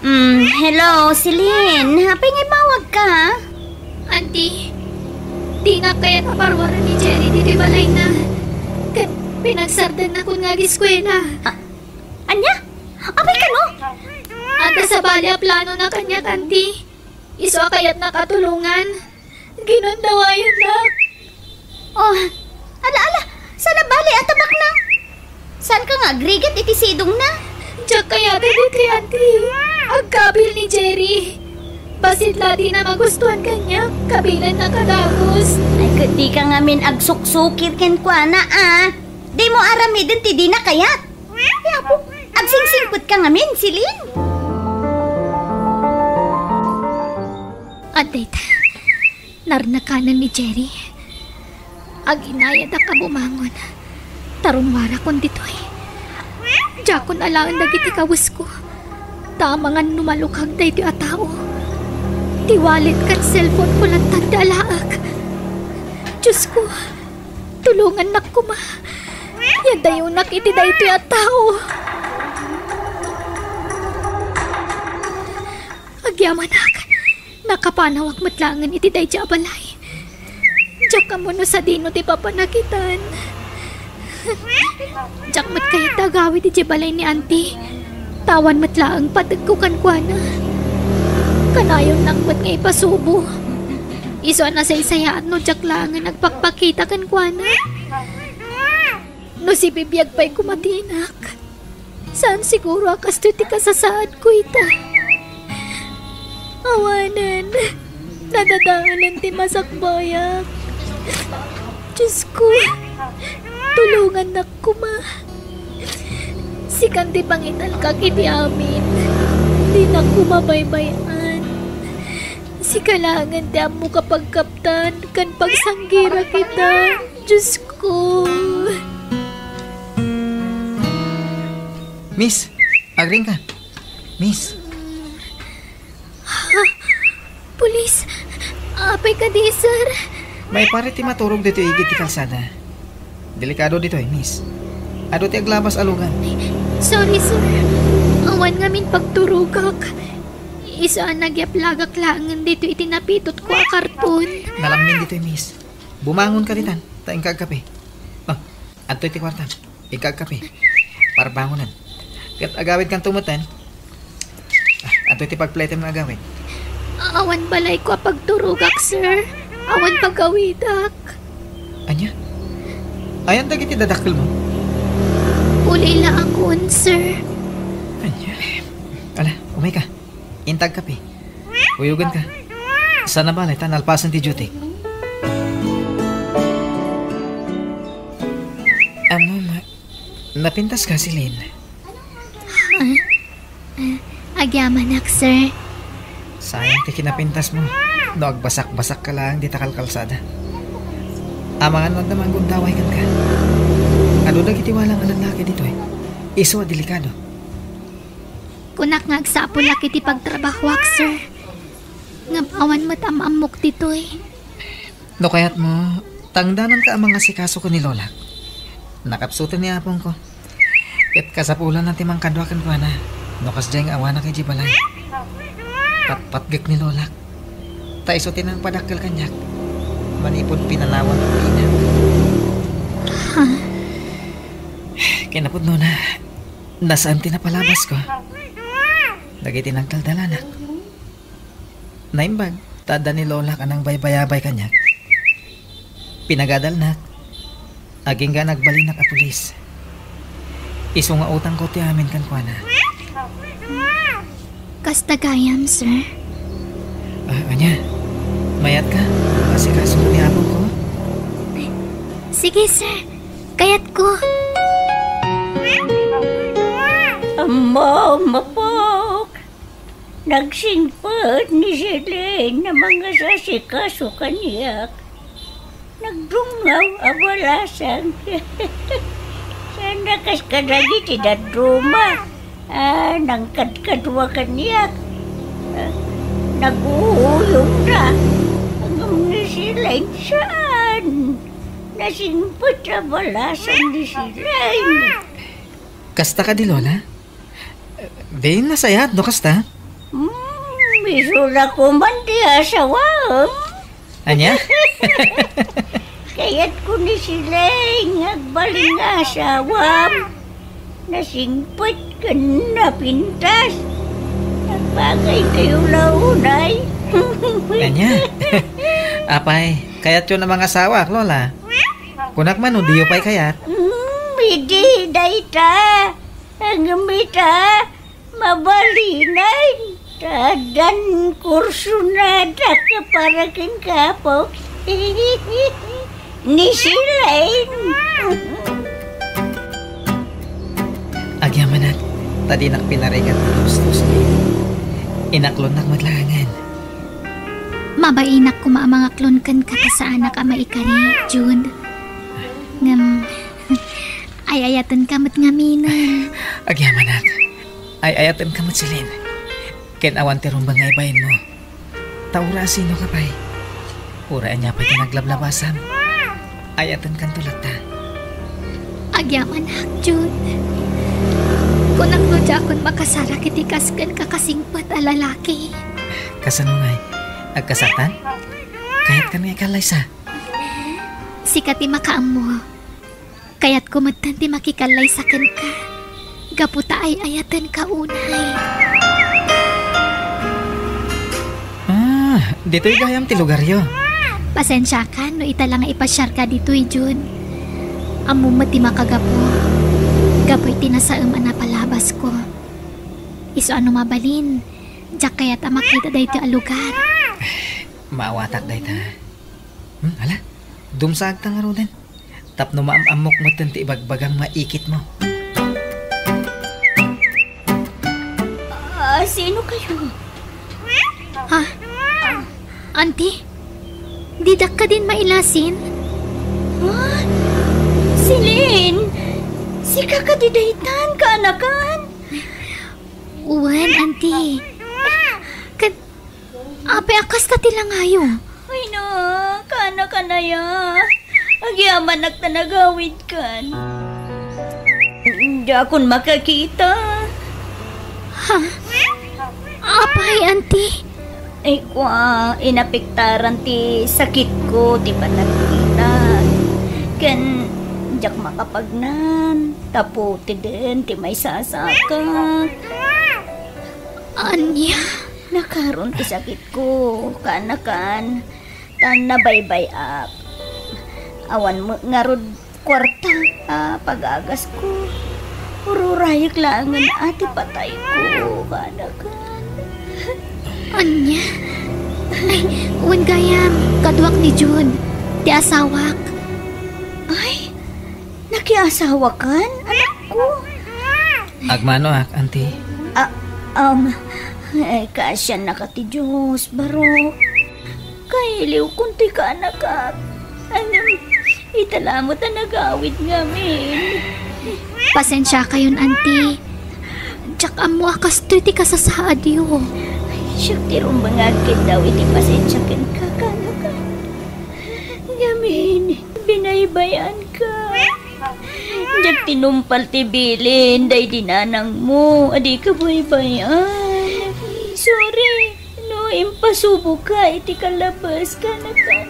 Mm, hello, Celine. Apay nga immawagka? Auntie, dinak kayat a paruaren ni Jerry ditoy balayna. Ket pinagsardengna kun nga ageskuela. Ah, ania? Apay kano? Adda sabali a planona kaniak, Auntie. Isu a kayatnak a tulongan. Ginundawayannak. Oh, ala, ala, saan a bali a tabakna? Saanka nga agrigat iti sidongna? Diak kayat ditoy, Auntie. Agkabil ni Jerry. Bassit la dina magustuan kaniak, kabilanna kadagus. Ay, ket dika ngamin agsuksukir kenkuana, a. Dimo aramiden ti dina kayat. Ay, apo, agsingsingpetka ngamin, Celine. Adda ita, narnakanen ni Jerry. Aginayadak a bumangon, ta rummuarakon ditoy. Diakon alaen dagiti kawesko, ta amangan no malukag daytoy a tao. Ti wallet ken cellphone-ko latta ti alaek. Diosko, tulongannak koma. Yadayonak iti daytoy a tao. Agyamanak, nakapanawak met laengen iti daydiay a balay. Diak ammo no sadino ti papanakitan. Diak met kayat a agawid idiay balay ni Auntie. Ta awan met laeng pategko kenkuana. Kanayonnak met nga ipasubo. Isu a nasaysayaat no diak laengen agpakpakita kenkuana. No sibibiag pay koma ti inak, saan siguro a kastoy ti kasasaadko ita. Awanen, nadadaelen ti masakbayak. Diosko, tulongannak koma. Sikan ti pangitalkak iti amin. Dinak koma baybay-an. Sika laengen ti ammo a pagkaptan ken pagsanggirak ita. Diosko. Miss, agriingka. Miss. Ha? Pulis? Apay kadi, sir? Maiparit ti maturog ditoy igid ti kalsada. Delikado ditoy, miss. Adu ti aglabas a lugan. Sorry, sir. Awan ngamin pagturogak. Isu a nagyaplagak laengen ditoy iti napitotko a karton. Nalammin ditoy, miss. Bumangonka ditan, ta inka agkape. Oh, adtoy ti kuartam. Inka agkape. Parbangonan. Ket agawidkanto metten. Ah, adtoy ti pagpletem nga agawid. Awan balayko a pagturogak, sir. Awan pagawidak. Ania? Ayan dagiti dadakkelmo? Uli la akon, sir. Ania? Ala, umayka. Inta agkape. Uyogenka. Saan a bale ta nalpasen ti duty. Ammom, napintaska, Celine? Ah, ah, agyamanak, sir. Sayang ti kinapintasmo no agbasakbasakka laeng dita kalkalsada. Amangan no adda manggundaway kenka. Adu dagiti walang a lallaki ditoy. Isu a delikado. Kunak nga agsapulak iti pagtrabahoak, sir. Ngem awan met am-ammok ditoy. No kayatmo, Tangdananka a mangasikaso ken ni Lolak. Nakapsuten ni apongko. Ket kasapulanna ti mangkadua kenkuana no kasdiay nga awanak idiay balay. Patpatgek ni Lolak. Ta isu ti nangpadakkel kaniak manipud pinanawan ti inak. Ha? Kinapudnona, nasaan ti napalabasko dagiti nagdaldalanak. Naimbag ta adda ni Lolak a nangbaybayabay kaniak. Pinagadalnak, agingga nagbalinak a pulis. Isu nga utangko ti amin kenkuana. Kasta gayam, sir. Ah, ania? Mayatka? Asikaso ni apongko? Sige, sir. Kayatko. Ammo, mapok. Nagsingpet ni Celine a mangasikaso kaniak. Nagdungngaw a balasang. Saan a kas kadagiti dadduma a nangkadkadua kaniak. Ah, naguyongda. Ngem ni Celine, saan. Nasingpet a balasang ni Celine. Kasta kadi, Lola? Di nasayaat no kasta? Hmm, isu la koman ti asawam. Ania? Kayatko ni Celine nga agbalin nga asawam. Nasingpet ken napintas. Nagbagaykayo la unay. Ania? Apay, kayatyo a mangasawaak, Lola? Kunak man no diyo pay kayat? Hmm, idi dayta. Ngem ita, mabalinen. Ta addan kursonadak para ken Apo ni Celine. Agyamanak, ta dinak pinarigat ti tustos. Inaklonnak met laengen. Mabainak koma a mangaklon kenka ta saanak a maikari, Jude. Ngem, ay-ayatenka met ngaminen. Agyamanak, ay-ayatenka met, Celine. Ken awan ti rumbeng nga ibainmo. Ta uray asinoka pay, uray ania pay ti naglablabasam, ay-ayatenkanto latta. Agyamanak, Jude. Kunak no diakon makasarak iti kas kenka kasingpet a lalaki. Kasano ngay? Agkasaktan? Kayatkan nga ikallaysa? Sika ti makaammo. Kayatko metten ti makikallaysa kenka. Gapu ta ay-ayatenka unay. Ah, ditoy gayam ti lugaryo. Pasensiakan no ita la nga ipasiarka ditoy, Jude. Ammom met ti makagapu. Gapu iti nasaem a napalabasko. Isu a no mabalin, diak kayat a makita daytoy a lugar. Maawatak dayta. Hmm, ala, dumsaagta ngaruden. Tapno maam-ammok metten ti ibagbagam nga ikitmo. Ah, sino kayo? Ha? Auntie? Didak kadin mailasin? Ah, Celine! Sika kadi daytan, kaanakan? Wen, Auntie. Kad-, apay a kasta ti langayo? Ay na, kaanakan aya. Agyamanak ta nagawidkan. Diakon makakita. Ha? Apay, Auntie? Ay, kua, inapektaran ti sakitko ti panagkita. Ken diak makapagnan, ta putiden ti maisasakak. Ania? Nakaron ti sakitko, kaanakan, ta nabaybay-ak. Awan met ngarud kuarta a pagagasko. Ururayek laengen a ti patayko, kaanakan. Ania? Ay, wen gayam, kaduak ni Jude, ti asawak. Ay, nakiasawakan, anakko? Agmanoak, Auntie. Ah, um, eh, kaasiannaka ti Dios, barok. Kailiwkon ti kaanakak. Ngem, ita la met a nagawid ngamin. Pasensiakayon, Auntie. Diak ammo a kastoy ti kasasaadyo. Siak ti rumbeng nga agkiddaw iti pasensia kenka, kaanakan. Ngamin, Baybay-anka. Diak tinumpal ti bilin daydi nanangmo a dika baybay-an. Sorry no impasuboka iti kalabas, kanakan.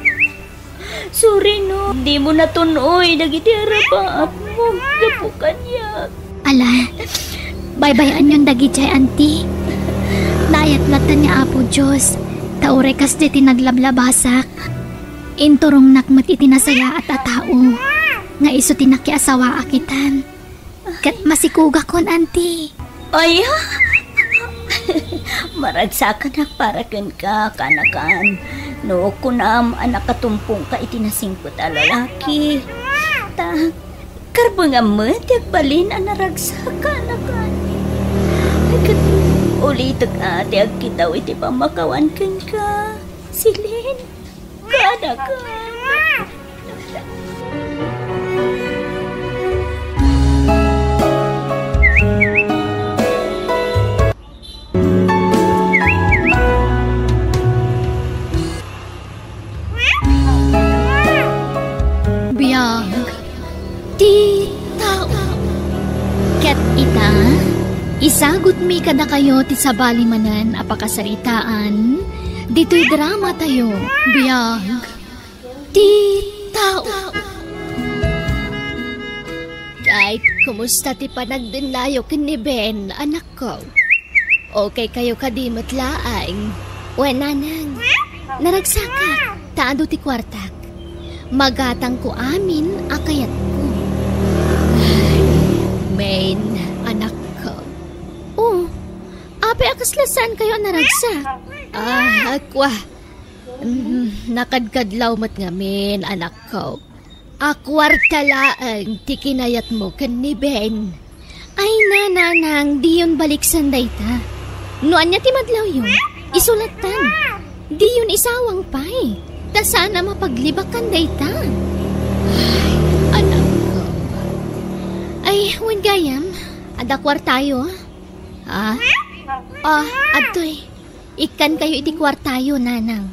Sorry no dimo natun-oy dagiti arapaapmo gapu kaniak. Ala, baybay-anyon dagidiay, Auntie. Naayat latta ni Apo Dios, ta uray kasdiay ti naglablabasak. Inturongnak met iti nasayaat a tao nga isu ti nakiasawaak itan. Ket masikugakon, Auntie. Ay, ah! Maragsakanak para kenka, kanakan. No kunam a nakatumpongka iti nasingpet a lalaki, ta karbengam met ti agbalin a naragsak, kanakan. Ket ulitek a ti agkitaw iti pammakawan kenka, Celine. Kanakan. Biag ti tao. Ket ita, isagutmi kadakayo ti sabali manen a pakasaritaan ditoy dramatayo, Biag ti Tao. Ket kumusta ti panagdennayo ken ni Ben, anakko? Okay kayo kadi met laeng? Wen, nanang, naragsakak, ta adu ti kuartak. Magatangko amin a kayatko. Ay, Maine, anakko. Oh, apay a kasla saan kayo a naragsak? Ah, kua. Mm, nakadkadlaw met ngamin, anakko. A kuarta laeng ti kinayatmo ken ni Ben. Ay, nanang, diyon baliksan dayta. No ania ti madlawyo, isu lattan. Diyon isawang pay. Ta saan a mapaglibakkan dayta. Ay, anakko. Ay, wen gayam, adda kuartayo. Ah? Ah, adtoy. Ikkankayo iti kuartayo, nanang.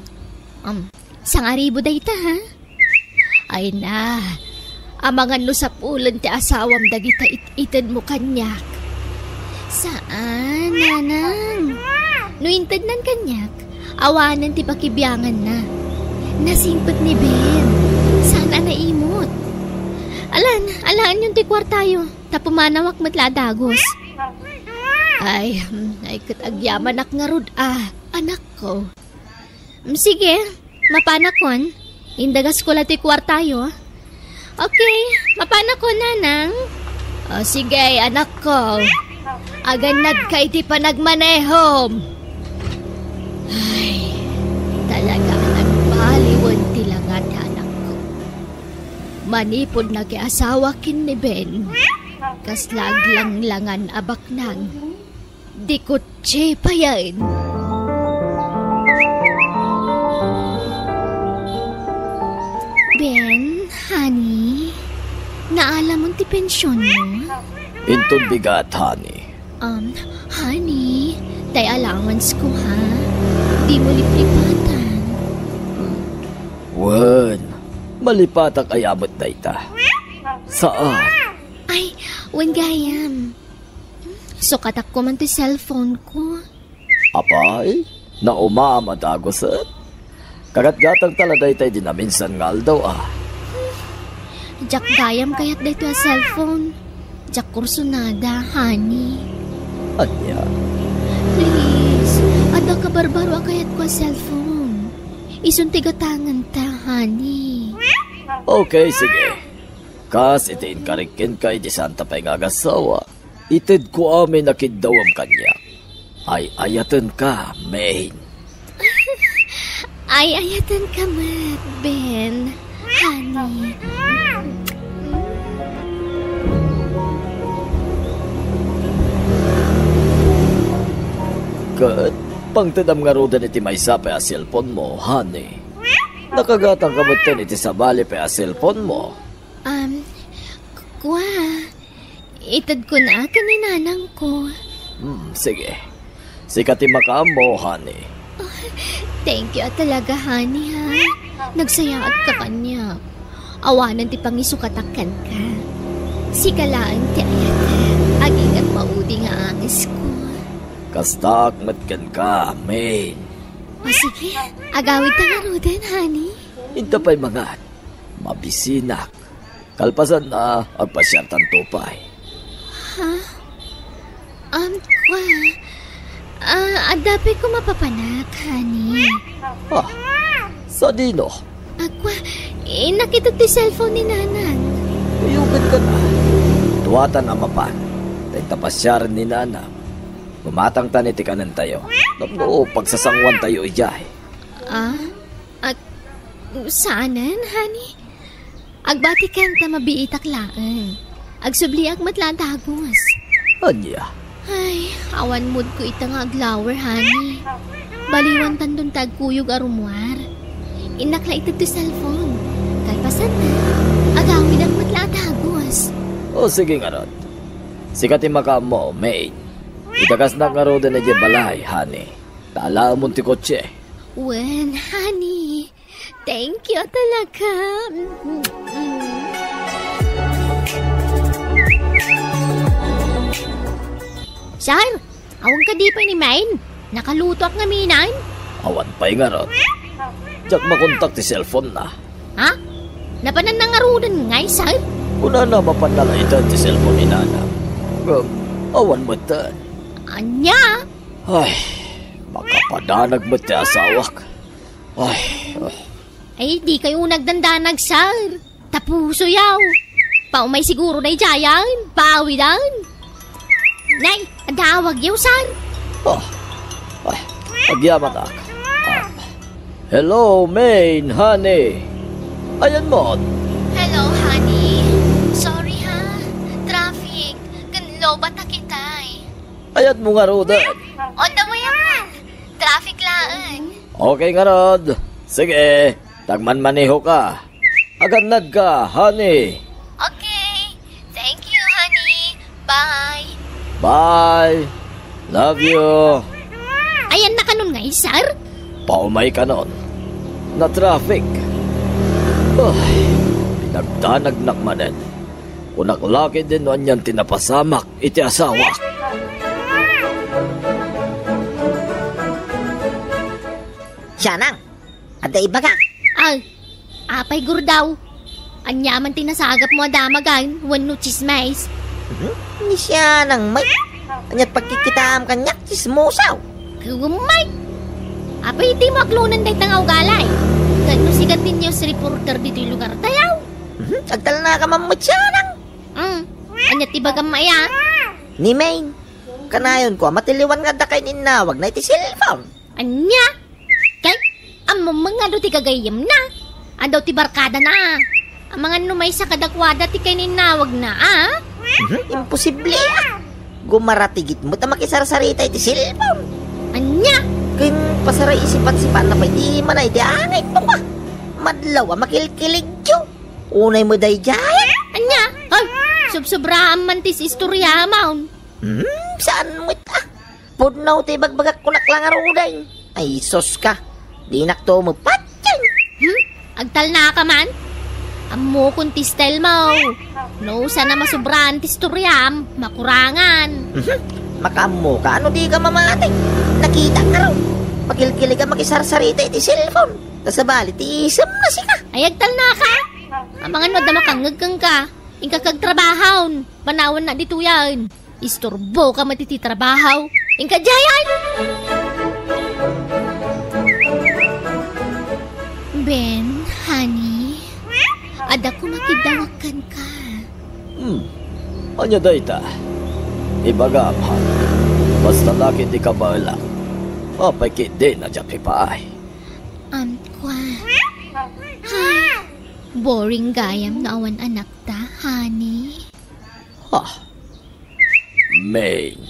Um, sangaribu dayta, ha? Ay na, amangan no sapulen ti asawam dagita it-itedmo kaniak. Saan, nanang? No intednan kaniak, awanen ti pakibianganna. Nasingpet ni Ben. Saan a naimot? Alan, alaenyon ti kuartayo, ta pumanawak met la a dagus. Ay, hmm, ay, ket agyamanak ngarud a, anakko. Mm, sige, mapanakon. Indagasko la ti kuartayo. Okay, mapanakon, nanang. O, sige, anakko. Agannadka iti panagmanehom. Ay, talaga a nagbaliwen ti langat, anakko. Manipud nakiasawa ken ni Ben, kasla aglanglangan a baknang. Di kutsi payen. Ben, honey, naalamon ti pensionmo? Inton bigat, honey. Um, honey, tay allowance ko, ha? Dimo liplipatan. Hmm. Wen, malipatak aya met dayta? Saan? Ay, wen gayam. Sukatak koma ti cellphone ko. Apay, naumam a daguset? Kagatgatangta la dayta idi naminsan nga aldaw, a. Diak gayam kayat daytoy a cellphone. Diak kursunada, honey. Ania? Please, adda kabarbaro a kayatko a cellphone. Isun ti gatanganta, honey. Okay, sige. Kas iti inkarik kenka idi saanta pay nga agasawa, itedko amin a kiddawem kaniak. Ay-ayatenka, Maine. Ay-ayatenka met, Ben, honey. Ket pangtedam ngaruden iti maysa pay a cellphone mo, honey. Nakagatangka metten iti sabali pay a cellphone mo. Um, k-, kua, itedko na ken ni nanangko. Hmm, sige. Sika ti makaammo, honey. Oh, thank you talaga, honey, ha? Nagsayaatka kaniak. Awanen ti pangisukatak kenka. Sika laeng ti ayatek, agingga ti maudi nga angesko. Kastaak met kenka, Maine. O sige, agawidta ngaruden, honey. Inta pay mangan. Mabisinak. Kalpasanna, agpasiartanto pay. Ha? Um, kwa, ah, adda pay koma mapapanak, honey. Ah, sadino? Ah, kwa, innak ita ti cellphone ni Nanang. Uyugenka na. Duatan a mapan. Ta inta pasiaren ni Nanang. Gumatangtan iti kanentayo. Tapno pagsasanguantayo idiay. Ah? Ag-, saanen, honey? Agbatikan ta mabiitak laeng. Agsubliak met la a dagus. Ania? Ay, awan moodko ita nga aglawer, honey. Baliwantanton ti agkuyog a rumuar. Innak la ited ti cellphone. Kalpasanna, agawidak met la a dagus. O, sige ngarud. Sika ti makaammo, Maine. Idakasnak ngaruden idiay balay, honey. Ta alaemon ti kotse. Wen, honey. Thank you talaga. Mm, mm. Sir, awan kadi pay ni Maine? Nakalutoak ngamin. Awan pay ngarud. Diak makontak ti cellphone na. Ha? Napanan na ngaruden ngay, sir? Kunana, mapanna la ita ti cellphone ni Nanang. Ngem, awan metten. Ania? Ay, makapadanag met ti asawak. Ay, ah. Ay, dikay nagdandanag, sir. Ta pusoyaw. Paumay siguro daydiayen, paawiden. Nay, adda awagyo, sir. Ah, ay, agyamanak. Ah. Hello, Maine, honey. Ayan mo? Hello, honey. Sorry, ha. Traffic. Ken lobata kitay. Ayanmo ngaruden? On the way ako. Traffic laeng. Okay ngarud. Sige, ta agmanmanehoka. Agannadka, honey. Okay. Thank you, honey. Bye. Bye. Love you. Ayanna kanon ngay, sir? Paumaykanon. Na-traffic. Ay, pinagdanagnak manen. Kunak la ketdin no anian ti napasamak iti asawak. Sianang, adda ibaga? Ay, apay, Gurdaw? Ania man ti nasagapmo a damagan wenno tsismis? Mhm. Ni sianang, Mike. Aniat pagkikitaam kaniak, tsismosaw. Kagumay! Apay ti maklonan dayta nga ugali? Ket no sika ti news reporter ditoy lugartayo? Mhm. Agtalnaka man met sianang. Mm. Ania ti bagam aya? Ni Maine, kanayonko a matiliwan nga adda kainnawagna iti cellphone. Ania? Kay, ammom nga adu ti gagayyemna. Adu ti barkadana. Amangan no maysa kadakuada ti kainnawagna, a? Mhm, imposible, a. Gumaratigit met a makisarsarita iti cellphone. Ania? Ken pasaraisipat-sipaanna pay ti imana iti angayno, a. Madlaw a makilkiligyo. Unay met daydiay. Ania? Ay, subsobraam man ti istorya, maun. Hmm, saan met, a? Pudno ti ibagbagak kunak la ngaruden. Ay, sus ka. Dinakto mapatyan. Hmm? Agtalnaka man? Ammokon ti style mo. No, sana masubraan ti istoryam, makurangan. Mhm. Makaammoka, no dika mamati? Nakitak ngarud. Makilkilig a makisarsarita iti cellphone. Ta sabali ti isemna sika. Ay, agtalnaka? Amangan no adda makangngeg kenka. Inka kagtrabahon. Panawanna ditoyen. Istorboka met iti trabaho. Inka diayen! Ben, honey, adda koma kiddawak kenka. Hmm. Ania dayta? Ibagam, honey. Basta la ket di kabaelak. Apay ketdin a diak ipaay? Um, kwa. Ay, boring gayam no awan anakta, honey. Ha? Maine,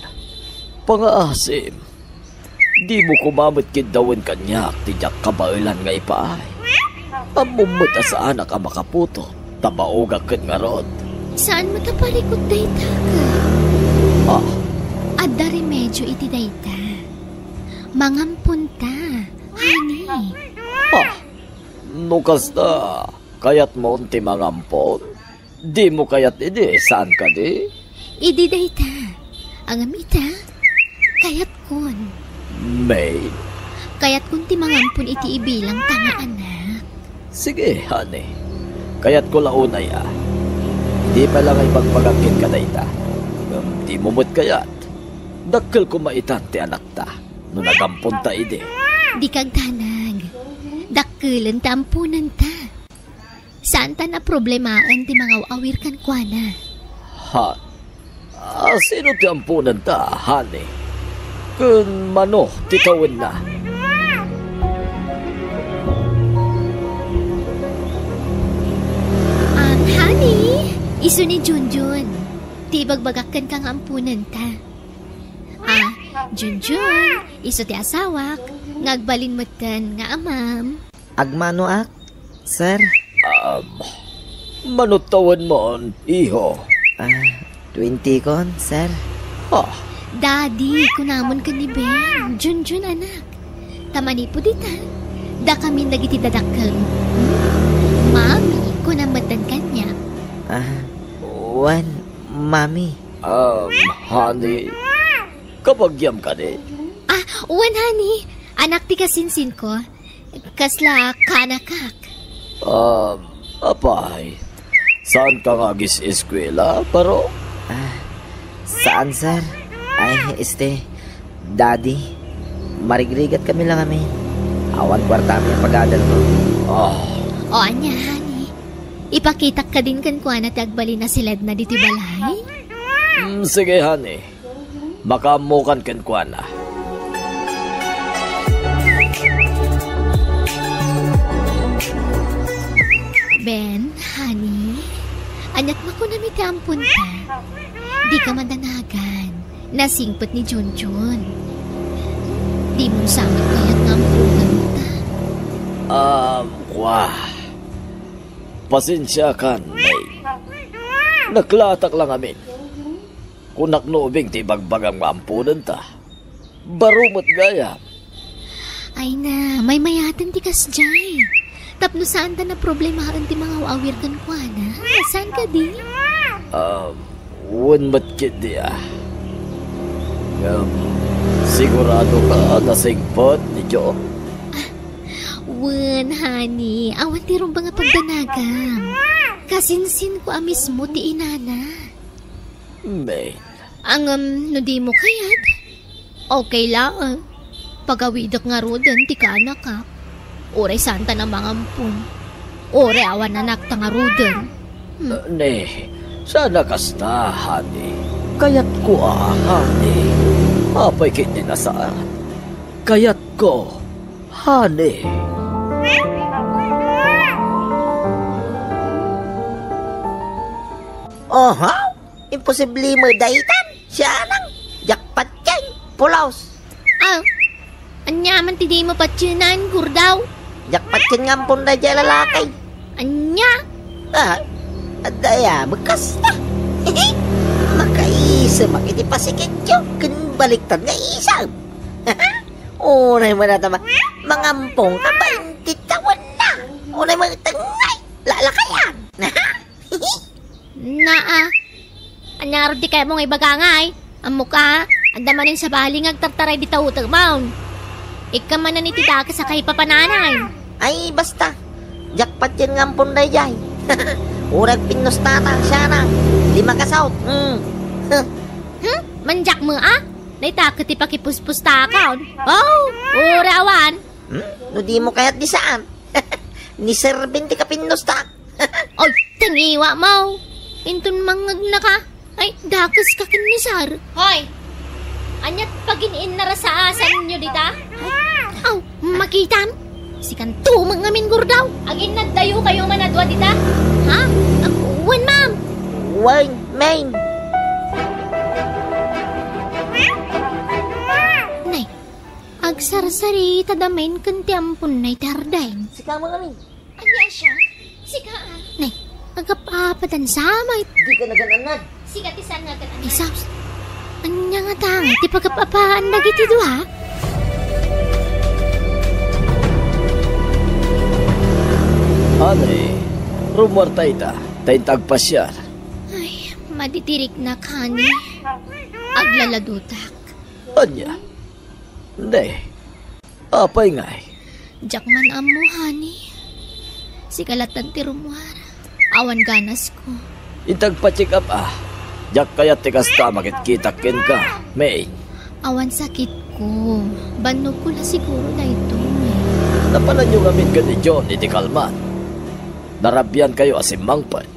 pangaasim, dimo koma met kiddawen kaniak ti diak kabaelan nga ipaay. Ammom met a saanak a makaputot, ta baogak ket ngarud. Saan met a parikut dayta, ka? Ah. Adda remedio iti dayta. Mangamponta, honey. Ah, no kasta, Kayatmon ti mangampon? Dimo kayat idi, saan kadi? Idi dayta. Ngem ita, kayatkon. Maine? Kayatkon ti mangampon iti ibilangta nga anak. Sige, honey. Kayatko la unay a. Idi pay la nga ibagbagak kenka dayta. Ngem dimo met kayat. Dakkel koma itan ti anakta no nagamponta idi. Dika agdanag. Dakkelen ti amponenta. Saantan a problemaen ti mangaw-awir kenkuana. Ha? Ah, sino ti amponenta, honey? Ken mano ti tawenna? Ang honey, isu ni Junjun. Ti ibagbagak kenka nga amponenta. Ah, Junjun, isu ti asawak, nga agbalin metten nga amam. Agmanoak, sir? Um, mano tawenmon, iho? Ah, twenty kon, sir. Ha? Daddy, kunamon ken ni Ben. Junjun, anak. Ta manipud ita, dakamin dagiti dadakkelmo. Mami, kunam metten kaniak. Ah, wen, Mami. Um, honey, kabagiam kadi? Ah, wen, honey. Anak ti kasinsinko. Kasla kaanakak. Um, apay, saanka nga agis-eskuela, baro? Ah, saan, sir? Ay, este, Daddy, marigrigat kami la ngamin. Awan kuarta mi a pagadalko. Ah. O, ania, honey? Ipakitak kadin kenkuana ti agbalin a siledna ditoy balay? Mm, sige, honey. Makaammokan kenkuana. Ben, honey, aniat makunam iti amponta? Dika madanagan. Nasingpet ni Junjun. Dimon sa met kayat nga amponanta? Um, kwa. Pasensiakan, May. Naklaatak la ngamin. Kunak no ubing ti ibagbagam nga amponenta. Baro met gayam. Ay na, maymayaten ti kasdiay. Tapno saanta a problemaen ti mangaw-awir kenkuana. Saan kadi? Um, wen met ketdi a. Ngem, siguradoka a nasingpet ni Joe? Ah, wen, honey. Awan ti rumbeng a pagdanagam. Kasinsinko a mismo ti inana. May. Ngem no dimo kayat, okay laeng. Pagawidek ngaruden ti kaanakak. Uray saanta a mangampon. Uray awan anakta ngaruden. Hmm. Eh, ne, saan a kasta, honey. Kayatko a, honey. Apay ketdi a saan? Kayatko, honey. Aha? Imposible met daytan. Sianang, diak patien, pulos. Ah, ania man ti dimo patienan, Gurdaw? Diak patien nga ampon daydiay a lalaki. Ania? Ah, adda aya met kasta. Makaisemak iti pasikityo ken baliktad nga isab. Unay met a ta ma-, mangampon ka bainte tawenna. Unay met a tengngay, lalakayan. Naa. Ania ngarud ti kayatmo nga ibaga ngay? Ammok a, adda manen sabali nga agtartaray dita utekmon. Ikkan manen iti dakes a kaipapananay. Ay, basta. Diak patien nga ampon daydiay. Uray pinnustata, siana. Di makasawt. Hmm. Hmm? Mandiak met a? Dayta ket ti pakipuspustakon. Oh, uray awan. Hmm? No dimo kayat di saan? Ni Sir Ben ti kapinnustak. Oy, taniwa mo. Inton mangngegnaka, ay, dakeska ken ni Sar. Hoy! Aniat pagin-innarasaasanyo dita? Aw, makitam? Sikan tumeng ngamin, Gurdaw. Aginnaddayo kayo man a dua dita? Ha? Ag-, wen, ma'am. Wen, ma'am. Nay, agsarsarita da manen ken ti amponna iti hardin. Sika man ngamin. Ania siya? Sika, ah. Nay, agap-apadan sa met. Di ka nagan-anad. Sika ti saan nga agan-anad. Ay, sus. Ania ngata ti pagap-apaan dagiti dua? Honey, Rummuarta ita, ta inta agpasiar. Ay, madidiriknak, honey. Aglaladutak. Ania? Ne, apay ngay? Diak man ammo, honey. Sika lattan ti rummuar. Awan ganasko. Inta agpa-check up a. Diak kayat ti kasta makitkitak kenka, May. Awan sakitko. Bannogko la siguro daytoy. Napananyo ngamin ken ni John iti kalman. Narabiankayo a simmangpet.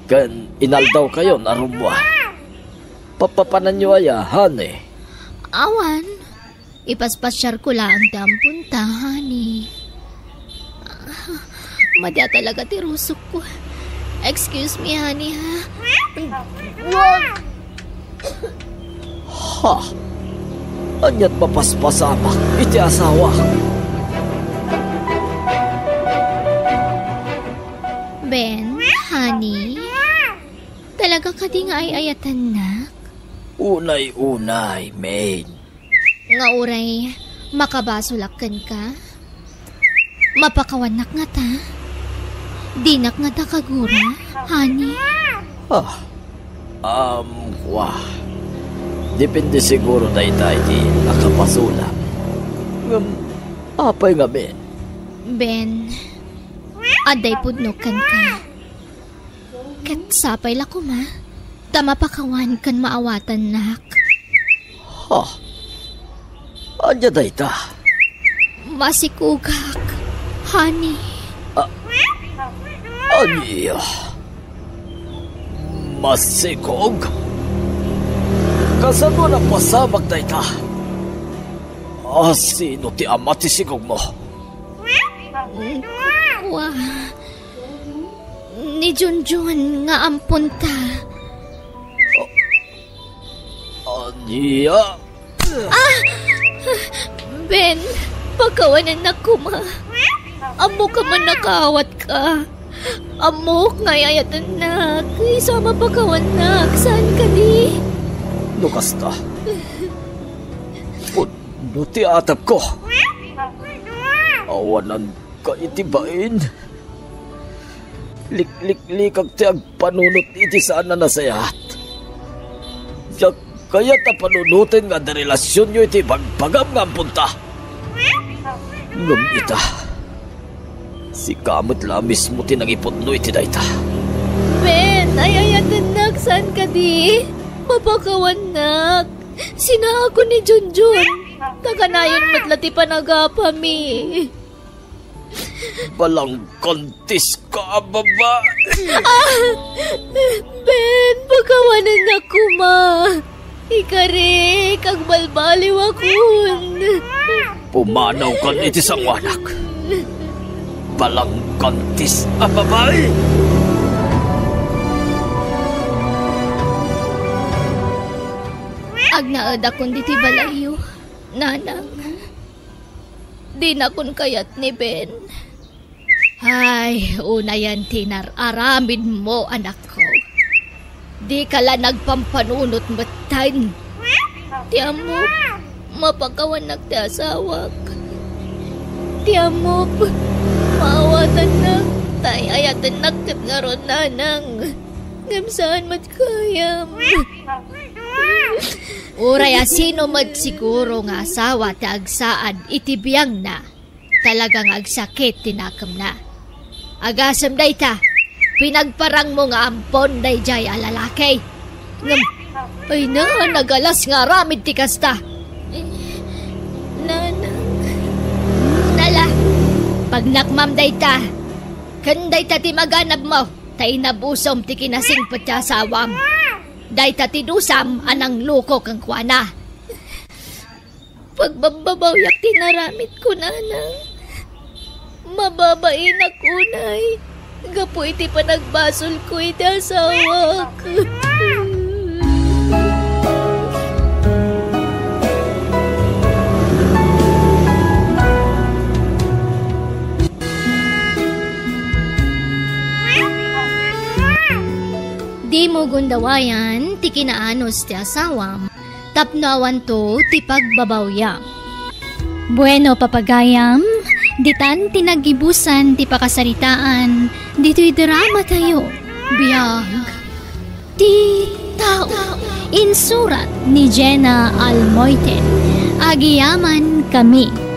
Ken inaldawkayon a rummuar. Papapananyo aya, honey? Awan. Ipaspasiarko laeng ti amponta, honey. Ah, madi a talaga ti rusokko. Excuse me, honey, ha? Wag! Ha? Ania't mapaspasamak iti asawak? Ben, honey, talaga kadi nga ay-ayatennak? Unay-unay, Maine. Nga uray makabasolak kenka? Mapakawannak ngata? Dinak ngata kagura, honey? Ah, um, wa. Depende siguro dayta iti nakabasolak. Ngem, apay ngamin? Ben, adda ipudnok kenka. Ket sapay la koma, ta mapakawan ken maawatannak. Ha? Ania dayta? Masikogak, honey. Ah, ania? Masikog? Kasano a napasamak dayta? Ah, sino ti ama ti sikogmo? Wa, ni Junjun nga amponta. Ania? Ah! Ben, pakawanennak koma. Ammok a mannakawatka. Ammok nga ay-ayatennak. Isu a mapakawannak. Saan kadi? No kasta, pudno ti atepko. Awananka iti bain. Likliklikak ti agpanunot iti saan a nasayaat. Diak kayat a panunoten nga adda relasionyo iti ibagbagam nga amponta. Ngem ita, sika met la a mismo ti nangipudno iti dayta. Ben, ay-ayatennak, saan kadi? Mapakawannak. Sinaakon ni Junjun. Ta kanayon met la ti panagapami. Balangkantiska a babai! Ah! Ben, pakawanennak koma. Ikarik, agbalbaliwakon. Pumanawkan iti sanguanak. Balangkantis a babai! Agnaedakon ditoy balayyo, nanang. Dinakon kayat ni Ben. Ay, unayen ti inar-aramidmo, anakko. Dika la nagpampanunot metten. Ti ammok, mapakawannak ti asawak. Ti ammok, maawatannak, ta ay-ayatennak ket ngarud, nanang. Ngem saan met gayam. Uray a sino met siguro nga asawa ti agsaad iti biangna, talaga nga agsakit ti nakemna. Agasem dayta, pinagparangmo nga ampon daydiay a lalaki. Ngem, ay na, nagalas nga aramid ti kasta. Nanang. Nala, pagnakmam dayta. Ken dayta ti maganabmo, ta inabusom ti kinasingpet ti asawam. Dayta ti dusam a nangloko kenkuana. Pagbabbabawiak ti naramidko, nanang. Mababainak unay gapu iti panagbasolko iti asawak. Dimo gundawayan ti kinaanus ti asawam tapno awanto ti pagbabawiam. Bueno, papagayam, Ditan ti naggibusan ti pakasaritaan ditoy drama tayo, Biag ti Tao. Insurat ni Jenna Almoite. Agiyaman kami.